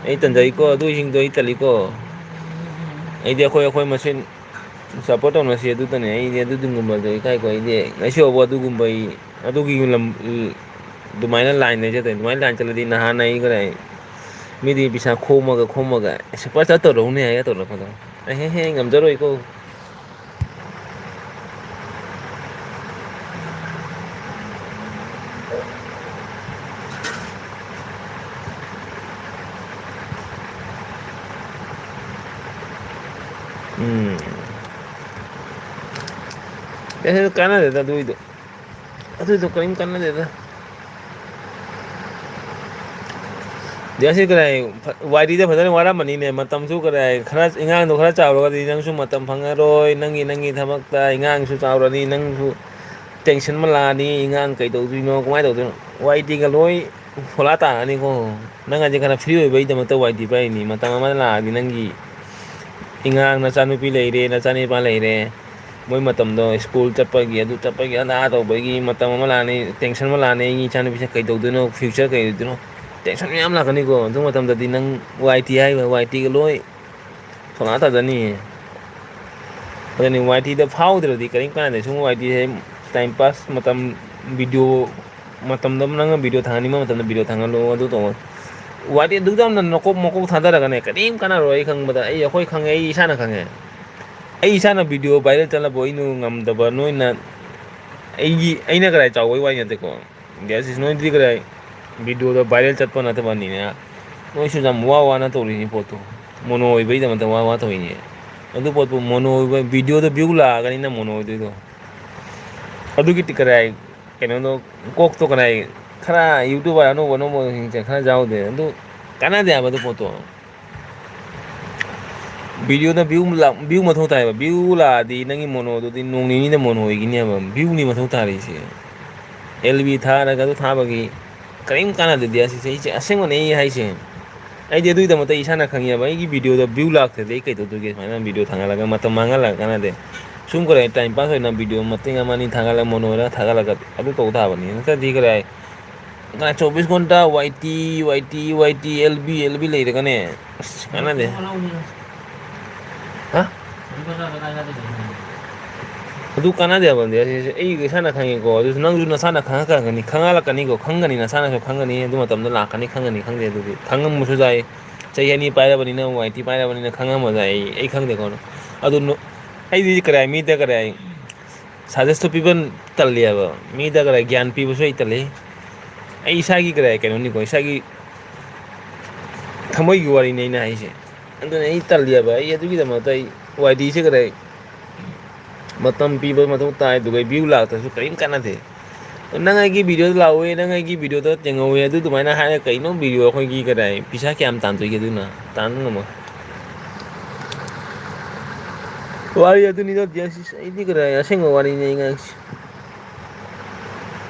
ꯑꯩ ꯇꯟꯖꯩꯀꯣ, ꯑꯗꯨꯁꯤꯡꯗꯣ ꯑꯩ ꯇꯜꯂꯤꯀꯣ꯫ ꯑꯩꯗꯤ ꯑꯩꯈꯣꯏ, ꯑꯩꯈꯣꯏ ꯃꯁꯦꯟ ꯁꯞꯄꯣꯔꯠ ꯇꯧꯅꯁꯤ ꯑꯗꯨꯇꯅꯦ꯫ ꯑꯩꯗꯤ ꯑꯗꯨꯒꯨꯝꯕꯗꯣ ꯏꯀꯥꯏꯀꯣ꯫ ꯑꯩꯗꯤ ꯉꯁꯤ ꯐꯥꯎꯕ ꯑꯗꯨꯒꯨꯝꯕ ꯑꯩ, ꯑꯗꯨꯒꯤ ꯂꯝ, ꯑꯗꯨꯃꯥꯏꯅ ꯂꯥꯏꯟ ꯂꯩꯖꯗꯦ꯫ ꯑꯗꯨꯃꯥꯏꯅ ꯂꯥꯏꯟ ꯆꯠꯂꯗꯤ ꯅꯍꯥꯟ ꯑꯩ ꯀꯗꯥꯏ ꯃꯤꯗꯤ ꯄꯩꯁꯥ ꯈꯣꯝꯃꯒ, ꯈꯣꯝꯃꯒ ꯁꯨꯄꯔ ꯆꯥꯠ ꯇꯧꯔꯛꯎꯅꯦ ꯍꯥꯏꯔꯒ ꯇꯧꯔꯛꯄꯗꯣ꯫ ꯑꯩ ꯍꯦ ꯍꯦ ꯉꯝꯖꯔꯣꯏꯀꯣ꯫ ꯎꯝ꯫ ꯀꯥꯟꯅꯗꯦꯗ ꯑꯗꯨꯏꯗꯣ꯫ ꯑꯗꯨꯏꯗꯣ ꯀꯔꯤꯝ ꯀꯥꯟꯅꯗꯦꯗ꯫ ꯗꯤꯌꯥꯁꯤ ꯀꯗꯥꯏ, ꯋꯥꯏ ꯇꯤꯗ ꯐꯖꯅ ꯋꯥꯔꯝꯃꯅꯤꯅꯦ꯫ ꯃꯇꯝꯁꯨ ꯀꯗꯥꯏ, ꯈꯔ, ꯑꯉꯥꯡꯗꯣ ꯈꯔ ꯆꯥꯎꯔꯒꯗꯤ ꯅꯪꯁꯨ ꯃꯇꯝ ꯐꯪꯉꯔꯣꯏ꯫ ꯅꯪꯒꯤ, ꯅꯪꯒꯤ ꯊꯕꯛꯇ ꯑꯉꯥꯡꯁꯨ ꯆꯥꯎꯔꯅꯤ, ꯅꯪꯁꯨ tension ꯑꯃ ꯂꯥꯛꯑꯅꯤ꯫ ꯑꯉꯥꯡ ꯀꯩꯗꯧꯗꯣꯏꯅꯣ, ꯀꯃꯥꯏꯅ ꯇꯧꯗꯣꯏꯅꯣ? ꯋꯥꯏ ꯇꯤꯒ ꯂꯣꯏ ꯐꯣꯂꯥ ꯇꯥꯔꯅꯤꯀꯣ꯫ ꯅꯪ ꯍꯥꯏꯗꯤ ꯈꯔ free ꯑꯣꯏꯕꯒꯤꯗꯃꯛꯇ ꯋꯥꯏ ꯇꯤ ꯄꯥꯏꯔꯤꯅꯤ꯫ ꯃꯇꯝ ꯑꯃ ꯂꯥꯛꯑꯗꯤ ꯅꯪꯒꯤ ꯑꯉꯥꯡ ꯅꯆꯥꯅꯨꯄꯤ ꯂꯩꯔꯦ, ꯅꯆꯥꯅꯨꯄꯥ ꯂꯩꯔꯦ, ꯃꯣꯏ ꯃꯇꯝꯗꯣ ꯁ꯭ꯀꯨꯜ ꯆꯠꯄꯒꯤ, ꯑꯗꯨ ꯆꯠꯄꯒꯤ, ꯑꯗꯥ ꯇꯧꯕꯒꯤ ꯃꯇꯝ ꯑꯃ ꯂꯥꯛꯑꯅꯤ, tension ꯑꯃ ꯂꯥꯛꯑꯅꯤ꯫ ꯑꯩꯒꯤ ꯏꯆꯥꯅꯨꯄꯤꯁꯦ ꯀꯩꯗꯧꯗꯣꯏꯅꯣ, future ꯀꯩ ꯑꯣꯏꯗꯣꯏꯅꯣ, tension ꯃꯌꯥꯝ ꯂꯥꯛꯀꯅꯤꯀꯣ꯫ ꯑꯗꯨ ꯃꯇꯝꯗꯗꯤ ꯅꯪ ꯋꯥꯏ ꯇꯤ ꯍꯥꯏꯔꯤꯕ ꯋꯥꯏ ꯇꯤꯒ ꯂꯣꯏ ꯐꯣꯂꯥ ꯇꯥꯖꯅꯤꯌꯦ꯫ ꯑꯗꯨꯅꯤ, ꯋꯥꯏ ꯇꯤꯗ ꯐꯥꯎꯗ꯭ꯔꯗꯤ ꯀꯔꯤꯝ ꯀꯥꯟꯅꯗꯦ꯫ ꯁꯨꯝ ꯋꯥꯏ ꯇꯤ ꯍꯥꯏ time pass ꯃꯇꯝ, video ꯃꯇꯝꯗ ꯅꯪꯅ video ꯊꯥꯡꯍꯟꯅꯤꯡꯕ ꯃꯇꯝꯗ video ꯊꯥꯡꯍꯜꯂꯣ, ꯑꯗꯨ ꯇꯧꯑꯣ꯫ ꯋꯥꯔꯤ ꯑꯗꯨꯛ ꯌꯥꯝꯅ ꯅꯀꯣꯛ ꯃꯀꯣꯛ ꯊꯥꯗꯔꯒꯅꯦ ꯀꯔꯤꯝ ꯀꯥꯟꯅꯔꯣꯏ꯫ ꯑꯩ ꯈꯪꯕꯗ, ꯑꯩ, ꯑꯩꯈꯣꯏ ꯈꯪꯉꯦ, ꯑꯩ ꯏꯁꯥꯅ ꯈꯪꯉꯦ꯫ ꯑꯩ ꯏꯁꯥꯅ video viral ꯆꯠꯂꯕ ꯑꯩꯅ ꯉꯝꯗꯕ ꯅꯣꯏꯅ, ꯑꯩꯒꯤ, ꯑꯩꯅ ꯀꯗꯥꯏ ꯆꯥꯎꯕꯩ ꯋꯥꯔꯤ ꯅꯠꯇꯦꯀꯣ꯫ Guys, ꯅꯣꯏꯗꯤ ꯀꯗꯥꯏ videoꯗ viral ꯆꯠꯄ ꯅꯠꯇꯕꯅꯤꯅ ꯅꯣꯏꯁꯨ ꯌꯥꯝ ꯋꯥ ꯋꯥꯅ ꯇꯧꯔꯤꯅꯤ ꯄꯣꯠꯇꯣ꯫ Mono ꯑꯣꯏꯕꯩꯗꯃꯛꯇ ꯋꯥ ꯋꯥ ꯇꯧꯔꯤꯅꯦ꯫ ꯑꯗꯨ ꯄꯣꯠꯄꯨ mono ꯑꯣꯏꯕ videoꯗ view ꯂꯥꯛꯑꯒꯅꯤꯅ mono ꯑꯣꯏꯗꯣꯏꯗꯣ꯫ ꯑꯗꯨꯒꯤ ꯀꯗꯥꯏ ꯀꯩꯅꯣꯗꯣ, ꯀꯣꯛꯇꯣ ꯀꯅꯥꯏ, ꯈꯔ YouTuber ꯑꯅꯧꯕ ꯑꯅꯧꯕꯁꯤꯡꯁꯦ ꯈꯔ ꯌꯥꯎꯗꯦ꯫ ꯑꯗꯨ ꯀꯥꯟꯅꯗꯦ ꯍꯥꯏꯕ ꯑꯗꯨ ꯄꯣꯠꯇꯣ꯫ Videoꯗ view ꯂꯥꯛ-, view ꯃꯊꯧ ꯇꯥꯏꯕ꯫ View ꯂꯥꯛꯑꯗꯤ ꯅꯪꯒꯤ monoꯗꯨꯗꯤ ꯅꯣꯡ ꯅꯤꯅꯤꯗ mono ꯑꯣꯏꯒꯤꯅꯦꯕ꯫ Viewꯅꯤ ꯃꯊꯧ ꯇꯥꯔꯤꯁꯦ꯫ ꯑꯦꯜ ꯕꯤ ꯊꯥꯔꯒ ꯑꯗꯨ ꯊꯥꯕꯒꯤ ꯀꯔꯤꯝ ꯀꯥꯟꯅꯗꯦ꯫ ꯑꯁꯤꯁꯦ ꯑꯩꯁꯦ ꯑꯁꯦꯡꯕꯅꯦ ꯑꯩ ꯍꯥꯏꯁꯦ꯫ ꯑꯩꯗꯤ ꯑꯗꯨꯒꯤꯗꯃꯛꯇ ꯏꯁꯥꯅ ꯈꯪꯉꯦꯕ꯫ ꯑꯩꯒꯤ videoꯗ view ꯂꯥꯛꯇ꯭ꯔꯗꯤ ꯑꯩ ꯀꯩꯗꯧꯗꯣꯏꯒꯦ? ꯁꯨꯃꯥꯏꯅ video ꯊꯥꯡꯒꯠꯂꯒ ꯃꯇꯝ ꯃꯥꯡꯍꯜꯂꯒ ꯀꯥꯟꯅꯗꯦ꯫ ꯁꯨꯝ ꯀꯔꯤ time pass ꯑꯣꯏꯅ video ꯃꯇꯦꯛ ꯑꯃ ꯑꯅꯤ ꯊꯥꯒꯠꯂꯒ mono ꯑꯣꯏꯔꯒ ꯊꯥꯒꯠꯂꯒ ꯑꯗꯨ ꯇꯧ ꯇꯥꯕꯅꯤ꯫ ꯅꯠꯇ꯭ꯔꯗꯤ ꯀꯔꯤ ꯍꯥꯏ? ꯀꯅꯥ ꯆꯧꯕꯤꯁ ꯘꯟꯇꯥ Y T, Y T, Y T, L B, L B ꯂꯩꯔꯒꯅꯦ? ꯑꯁ, ꯀꯥꯟꯅꯗꯦ꯫ ꯍꯥ? ꯑꯗꯨ ꯀꯥꯟꯅꯗꯦ ꯍꯥꯏꯕ꯫ ꯑꯗꯨꯗꯤ ꯑꯩ ꯏꯁꯥꯅ ꯈꯪꯉꯤꯀꯣ꯫ ꯑꯗꯨꯁꯨ ꯅꯪꯁꯨ ꯅꯁꯥꯅ ꯈꯪꯉꯛꯀꯅꯤ, ꯈꯪꯉꯛꯂꯛꯀꯅꯤꯀꯣ꯫ ꯈꯪꯒꯅꯤ, ꯅꯁꯥꯅꯁꯨ ꯈꯪꯒꯅꯤ꯫ ꯑꯗꯨ ꯃꯇꯝꯗ ꯂꯥꯛꯀꯅꯤ, ꯈꯪꯒꯅꯤ, ꯈꯪꯗꯦ꯫ ꯑꯗꯨꯗꯤ ꯈꯪꯉꯝꯕꯁꯨ ꯌꯥꯏ꯫ ꯆꯍꯤ ꯑꯅꯤ ꯄꯥꯏꯔꯕꯅꯤꯅ, ꯋꯥꯏ ꯇꯤ ꯄꯥꯏꯔꯕꯅꯤꯅ ꯈꯪꯉꯝꯕꯁꯨ ꯌꯥꯏ꯫ ꯑꯩ, ꯑꯩ ꯈꯪꯗꯦꯀꯣ꯫ ꯑꯗꯨ ꯅꯣ-, ꯑꯩꯗꯤ ꯀꯔꯤ ꯍꯥꯏ, ꯃꯤꯗ ꯀꯔꯤ ꯍꯥꯏ, suggest ꯄꯤꯕ ꯇꯜꯂꯤ ꯍꯥꯏꯕ꯫ ꯃꯤꯗ ꯀꯔꯤ ꯍꯥꯏ, ꯒ꯭ꯌꯥꯟ ꯄꯤꯕꯁꯨ ꯑꯩ ꯇꯜꯂꯤ꯫ ꯑꯩ ꯏꯁꯥꯒꯤ ꯀꯔꯤ ꯍꯥꯏ, ꯀꯩꯅꯣꯅꯤꯀꯣ, ꯏꯁꯥꯒꯤ ꯊꯃꯣꯏꯒꯤ ꯋꯥꯔꯤꯅꯤ ꯑꯩꯅ ꯍꯥꯏꯁꯦ꯫ ꯑꯗꯨꯅ ꯑꯩ ꯇꯜꯂꯤ ꯍꯥꯏꯕ꯫ ꯑꯩ ꯑꯗꯨꯒꯤꯗꯃꯛꯇ ꯑꯩ ꯋꯥꯏ ꯇꯤꯁꯦ ꯀꯔꯤ ꯍꯥꯏ, ꯃꯇꯝ ꯄꯤꯕ ꯃꯊꯧ ꯇꯥꯏ, ꯑꯗꯨꯒ view ꯂꯥꯛꯇ꯭ꯔꯁꯨ ꯀꯔꯤꯝ ꯀꯥꯟꯅꯗꯦ꯫ "ꯅꯪ ꯑꯩꯒꯤ video ꯂꯥꯛꯎꯏ, ꯅꯪ ꯑꯩꯒꯤ video ꯗ ꯌꯦꯡꯍꯧꯋꯤ", ꯑꯗꯨ ꯑꯗꯨꯃꯥꯏꯅ ꯍꯥꯏꯔꯒ ꯀꯩꯅꯣ video ꯑꯩꯈꯣꯏꯒꯤ ꯀꯗꯥꯏ ꯄꯩꯁꯥ ꯀꯌꯥꯝ ꯇꯥꯟꯗꯣꯏꯒꯦ? ꯑꯗꯨꯅ ꯇꯥꯟꯕ ꯉꯝꯃꯣꯏ꯫ ꯋꯥꯔꯤ ꯑꯗꯨꯅꯤꯗ ꯗꯤꯌꯥꯁꯤꯁ, ꯑꯩꯗꯤ ꯀꯗꯥꯏ ꯑꯁꯦꯡꯕ ꯋꯥꯔꯤꯅꯤ ꯑꯩ ꯉꯥꯡꯉꯤꯁꯤ꯫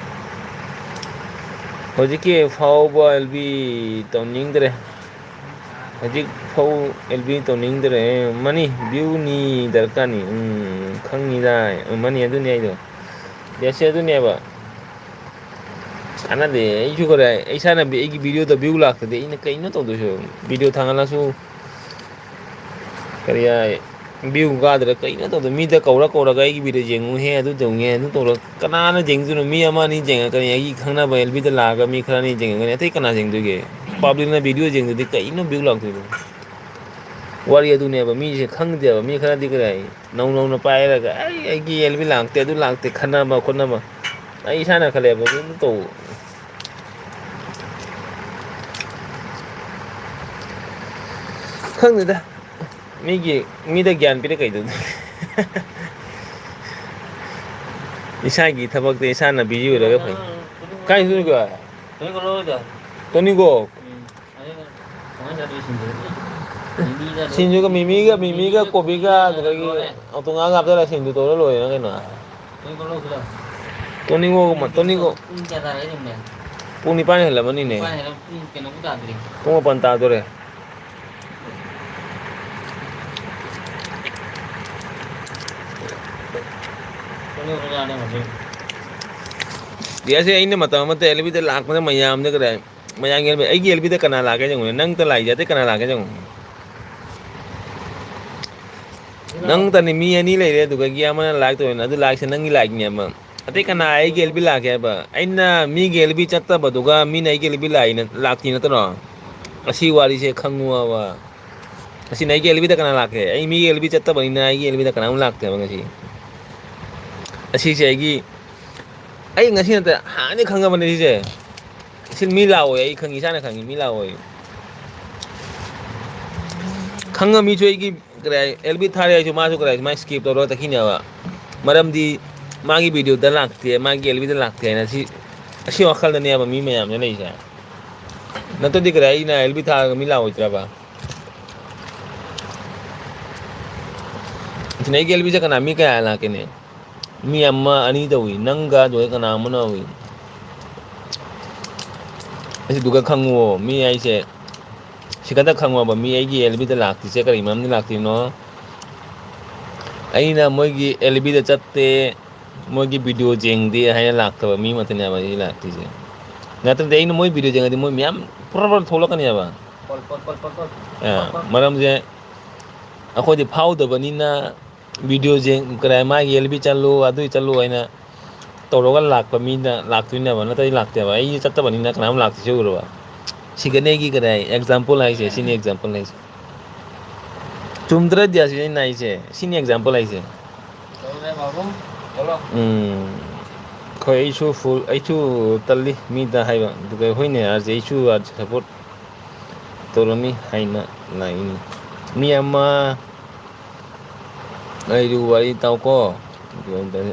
ꯍꯧꯖꯤꯛꯀꯤ ꯐꯥꯎꯕ ꯑꯦꯜ ꯕꯤ ꯇꯧꯅꯤꯡꯗ꯭ꯔꯦ꯫ ꯍꯧꯖꯤꯛ ꯐꯥꯎ ꯑꯦꯜ ꯕꯤ ꯇꯧꯅꯤꯡꯗ꯭ꯔꯦ꯫ ꯃꯅꯤ, view ꯅꯤ ꯗꯔꯀꯥꯔꯅꯤ꯫ ꯎꯝ, ꯈꯪꯉꯤꯗ꯫ ꯎꯝ, ꯃꯅꯤ, ꯑꯗꯨꯅꯤ ꯑꯩꯗꯣ꯫ ꯌꯦꯁꯦ, ꯑꯗꯨꯅꯦꯕ꯫ ꯀꯥꯟꯅꯗꯦ꯫ ꯑꯩꯁꯨ ꯀꯗꯥꯏ, ꯑꯩ ꯏꯁꯥꯅ ꯚꯤ-, ꯑꯩꯒꯤ video ꯗ view ꯂꯥꯛꯇꯗꯤ ꯑꯩꯅ ꯀꯩꯅꯣ ꯇꯧꯗꯣꯏꯁꯦ? Video ꯊꯥꯡꯒꯠꯂꯁꯨ ꯀꯔꯤ ꯍꯥꯏ, view ꯀꯥꯗ꯭ꯔꯥ ꯀꯩꯅꯣ ꯇꯧꯗꯣꯏ? ꯃꯤꯗ ꯀꯧꯔ ꯀꯧꯔꯒ "ꯑꯩꯒꯤ video ꯌꯦꯡꯉꯨꯍꯦ, ꯑꯗꯨ ꯇꯧꯉꯦ, ꯑꯗꯨ ꯇꯧꯔ", ꯀꯅꯥꯅ ꯌꯦꯡꯗꯣꯏꯅꯣ? ꯃꯤ ꯑꯃ ꯑꯅꯤ ꯌꯦꯡꯉꯛꯀꯅꯤ꯫ ꯑꯩꯒꯤ ꯈꯪꯅꯕ ꯑꯦꯜ ꯕꯤꯗ ꯂꯥꯛꯑꯒ ꯃꯤ ꯈꯔ ꯑꯅꯤ ꯌꯦꯡꯉꯛꯀꯅꯤ꯫ ꯑꯇꯩ ꯀꯅꯥ ꯌꯦꯡꯗꯣꯏꯒꯦ? Public ꯅ video ꯌꯦꯡꯗꯗꯤ ꯀꯩꯅꯣ view ꯂꯥꯛꯇꯣꯏꯗꯣ? ꯋꯥꯔꯤ ꯑꯗꯨꯅꯦꯕ, ꯃꯤꯁꯦ ꯈꯪꯗꯦꯕ꯫ ꯃꯤ ꯈꯔꯗꯤ ꯀꯗꯥꯏ ꯅꯧ ꯅꯧꯅ ꯄꯥꯏꯔꯒ "ꯑꯩ, ꯑꯩꯒꯤ ꯑꯦꯜ ꯕꯤ ꯂꯥꯛꯇꯦ, ꯑꯗꯨ ꯂꯥꯛꯇꯦ", ꯈꯟꯅꯕ ꯈꯣꯠꯅꯕ꯫ ꯑꯩ ꯏꯁꯥꯅ ꯈꯜꯂꯦꯕ, ꯑꯗꯨꯝ ꯇꯧ꯫ ꯈꯪꯗꯦꯗ, ꯃꯤꯒꯤ, ꯃꯤꯗ ꯒ꯭ꯌꯥꯟ ꯄꯤꯔ ꯀꯩꯗꯧꯗꯣꯏꯅꯣ? ꯏꯁꯥꯒꯤ ꯊꯕꯛꯇ ꯏꯁꯥꯅ busy ꯑꯣꯏꯔꯒ ꯐꯩ꯫ ꯀꯥꯏ ꯆꯠꯇꯣꯏꯅꯣ? ꯇꯣꯅꯤꯀꯣ? ꯁꯤꯡꯖꯨꯒ ꯃꯤꯃꯤꯒ, ꯃꯤꯃꯤꯒ ꯀꯣꯕꯤꯒ ꯑꯗꯨꯗꯒꯤ ꯇꯣꯉꯥꯟ ꯍꯥꯞꯆꯜꯂ ꯁꯤꯡꯖꯨ ꯇꯧꯔ ꯂꯣꯏꯔꯦꯅ ꯀꯩꯅꯣ꯫ ꯇꯣꯅꯤꯀꯣ, ꯇꯣꯅꯤꯀꯣ꯫ ꯄꯨꯡ ꯀꯌꯥ ꯇꯥꯔꯒꯦ ꯌꯦꯡꯉꯨꯅꯦ? ꯄꯨꯡ ꯅꯤꯄꯥꯟ ꯍꯦꯜꯂꯝꯃꯅꯤꯅꯦ꯫ ꯅꯤꯄꯥꯟ ꯍꯦꯜꯂꯝ-, ꯄꯨꯡ ꯀꯩꯅꯣꯕꯨ ꯇꯥꯗ꯭ꯔꯤ꯫ ꯄꯨꯡ ꯃꯥꯄꯟ ꯇꯥꯗꯣꯔꯦ꯫ ꯇꯣꯅꯤꯀꯣ ꯌꯥꯅꯤ ꯍꯧꯖꯤꯛ꯫ ꯌꯥꯁꯦ, ꯑꯩꯅ ꯃꯇꯝ ꯑꯃꯗ ꯑꯦꯜ ꯕꯤꯗ ꯂꯥꯛꯄꯗ ꯃꯌꯥꯝꯗ ꯀꯗꯥꯏ, ꯃꯌꯥꯝꯒꯤ ꯑꯦꯜ ꯕꯤ, ꯑꯩꯒꯤ ꯑꯦꯜ ꯕꯤꯗ ꯀꯅꯥ ꯂꯥꯛꯀꯦ ꯌꯦꯡꯉꯨꯅꯦ? ꯅꯪꯇ ꯂꯥꯛꯏꯁꯦ, ꯑꯇꯩ ꯀꯅꯥ ꯂꯥꯛꯀꯦ ꯌꯦꯡꯉꯨ꯫ ꯅꯪꯇꯅꯤ, ꯃꯤ ꯑꯅꯤ ꯂꯩꯔꯦ, ꯑꯗꯨꯗꯒꯤ ꯑꯃꯅ ꯂꯥꯛꯇꯣꯏꯅ, ꯑꯗꯨ ꯂꯥꯛꯏꯁꯦ ꯅꯪꯒꯤ ꯂꯥꯛꯏꯅꯦꯕ꯫ ꯑꯇꯩ ꯀꯅꯥ ꯑꯩꯒꯤ ꯑꯦꯜ ꯕꯤ ꯂꯥꯛꯀꯦ ꯍꯥꯏꯕ? ꯑꯩꯅ ꯃꯤꯒꯤ ꯑꯦꯜ ꯕꯤ ꯆꯠꯇꯕꯗꯨꯒ ꯃꯤꯅ ꯑꯩꯒꯤ ꯑꯦꯜ ꯕꯤ ꯂꯥꯛꯏꯅ, ꯂꯥꯛꯇꯤ ꯅꯠꯇ꯭ꯔꯣ? ꯑꯁꯤ ꯋꯥꯔꯤꯁꯦ ꯈꯪꯉꯨꯕ꯫ ꯑꯁꯤꯅ ꯑꯩꯒꯤ ꯑꯦꯜ ꯕꯤꯗ ꯀꯅꯥ ꯂꯥꯛꯀꯦ? ꯑꯩ ꯃꯤꯒꯤ ꯑꯦꯜ ꯕꯤ ꯆꯠꯇꯕꯅꯤꯅ ꯑꯩꯒꯤ ꯑꯦꯜ ꯕꯤꯗ ꯀꯅꯥꯝ ꯂꯥꯛꯇꯦꯕ ꯉꯁꯤ꯫ ꯑꯁꯤꯁꯦ ꯑꯩꯒꯤ, ꯑꯩ ꯉꯁꯤ ꯅꯠꯇꯦ, ꯍꯥꯟꯅꯗꯤ ꯈꯪꯉꯕꯅꯦ ꯁꯤꯁꯦ꯫ ꯁꯤ ꯃꯤ ꯂꯥꯛꯑꯣꯏ, ꯑꯩ ꯈꯪꯉꯤ, ꯏꯁꯥꯅ ꯈꯪꯉꯤ, ꯃꯤ ꯂꯥꯛꯑꯣꯏ꯫ ꯈꯪꯉ ꯃꯤꯁꯨ ꯑꯩꯒꯤ ꯀꯔꯤ ꯍꯥꯏ, ꯑꯦꯜ ꯕꯤ ꯊꯥꯔꯦ ꯍꯥꯏꯁꯨ ꯃꯥꯁꯨ ꯀꯔꯤ ꯍꯥꯏ, ꯁꯨꯃꯥꯏꯅ skip ꯇꯧꯔꯒ ꯇꯛꯈꯤꯅꯦꯕ꯫ ꯃꯔꯝꯗꯤ ꯃꯥꯒꯤ ꯚꯤꯗꯤꯑꯣꯗ ꯂꯥꯛꯇꯦ, ꯃꯥꯒꯤ ꯑꯦꯜ ꯕꯤꯗ ꯂꯥꯛꯇꯦ ꯍꯥꯏꯅ ꯁꯤ, ꯑꯁꯤ ꯋꯥꯈꯜꯗꯅꯦꯕ ꯃꯤ ꯃꯌꯥꯝꯅ ꯂꯩꯔꯤꯁꯦ꯫ ꯅꯠꯇ꯭ꯔꯗꯤ ꯀꯔꯤ ꯑꯩꯅ ꯑꯦꯜ ꯕꯤ ꯊꯥꯔꯒ ꯃꯤ ꯂꯥꯛꯑꯣꯏꯗ꯭ꯔꯕ? ꯁꯤꯅ ꯑꯩꯒꯤ ꯑꯦꯜ ꯕꯤꯁꯦ ꯀꯅꯥ ꯃꯤ ꯀꯌꯥ ꯂꯥꯛꯀꯦꯅꯦ? ꯃꯤ ꯑꯃ ꯑꯅꯤ ꯇꯧꯏ, ꯅꯪꯒ ꯑꯗꯨꯒ ꯀꯅꯥ ꯑꯃꯅ ꯇꯧꯏ꯫ ꯑꯁꯤꯗꯨꯒ ꯈꯪꯉꯨꯑꯣ, ꯃꯤ ꯍꯥꯏꯁꯦ ꯁꯤ ꯈꯛꯇ ꯈꯪꯉꯣꯕ, ꯃꯤ ꯑꯩꯒꯤ ꯑꯦꯜ ꯕꯤꯗ ꯂꯥꯛꯇ꯭ꯔꯤꯁꯦ ꯀꯔꯤ ꯃꯔꯝꯗꯤ ꯂꯥꯛꯇ꯭ꯔꯤꯅꯣ? ꯑꯩꯅ ꯃꯣꯏꯒꯤ ꯑꯦꯜ ꯕꯤꯗ ꯆꯠꯇꯦ, ꯃꯣꯏꯒꯤ ꯚꯤꯗꯤꯑꯣ ꯌꯦꯡꯗꯦ ꯍꯥꯏꯅ ꯂꯥꯛꯇꯕ ꯃꯤ ꯃꯛꯇꯅꯦꯕ ꯑꯩ ꯂꯥꯛꯇ꯭ꯔꯤꯁꯦ꯫ ꯅꯠꯇ꯭ꯔꯗꯤ ꯑꯩꯅ ꯃꯣꯏ ꯚꯤꯗꯤꯑꯣ ꯌꯦꯡꯉꯗꯤ ꯃꯣꯏ ꯃꯌꯥꯝ ꯄ꯭ꯔꯣ ꯄ꯭ꯔꯣ ꯊꯣꯛꯂꯛꯀꯅꯦꯕ꯫ ꯑ, ꯃꯔꯝꯁꯦ ꯑꯩꯈꯣꯏꯗꯤ ꯐꯥꯎꯗꯕꯅꯤꯅ ꯚꯤꯗꯤꯑꯣꯁꯦ ꯀꯗꯥꯏ ꯃꯥꯒꯤ ꯑꯦꯜ ꯕꯤ ꯆꯠꯂꯨ, ꯑꯗꯨꯏ ꯆꯠꯂꯨ ꯍꯥꯏꯅ ꯇꯧꯔꯒ ꯂꯥꯛꯄ ꯃꯤꯅ ꯂꯥꯛꯇꯣꯏꯅꯦꯕ, ꯅꯠꯇ꯭ꯔꯗꯤ ꯂꯥꯛꯇꯦꯕ꯫ ꯑꯩ ꯆꯠꯇꯕꯅꯤꯅ ꯀꯅꯥꯝ ꯂꯥꯛꯇ꯭ꯔꯤꯁꯦ ꯎꯔꯕ? ꯁꯤꯒꯅꯦꯒꯤ ꯀꯗꯥꯏ ꯑꯦꯛꯖꯥꯝꯄꯜ ꯍꯥꯏꯁꯦ, ꯁꯤꯅꯤ ꯑꯦꯛꯖꯥꯝꯄꯜ ꯍꯥꯏꯁꯦ꯫ ꯆꯨꯝꯗ꯭ꯔꯗꯤ ꯑꯁꯤꯅꯤ ꯑꯩꯅ ꯍꯥꯏꯁꯦ, ꯁꯤꯅꯤ ꯑꯦꯛꯖꯥꯝꯄꯜ ꯍꯥꯏꯁꯦ꯫ ꯎꯝ, ꯍꯣꯏ, ꯑꯩꯁꯨ ꯐꯨꯜ, ꯑꯩꯁꯨ ꯇꯜꯂꯤ ꯃꯤꯗ ꯍꯥꯏꯕ꯫ ꯑꯗꯨꯒ ꯍꯣꯏꯅꯦ, ꯑꯥꯔꯖꯦ, ꯑꯩꯁꯨ ꯑꯥꯔꯖꯦ ꯁꯞꯄꯣꯔꯠ ꯇꯧꯔꯝꯃꯤ ꯍꯥꯏꯅ ꯂꯥꯛꯏꯅꯤ꯫ ꯃꯤ ꯑꯃ ꯑꯩꯗꯨ ꯋꯥꯔꯤ ꯇꯥꯎꯀꯣ꯫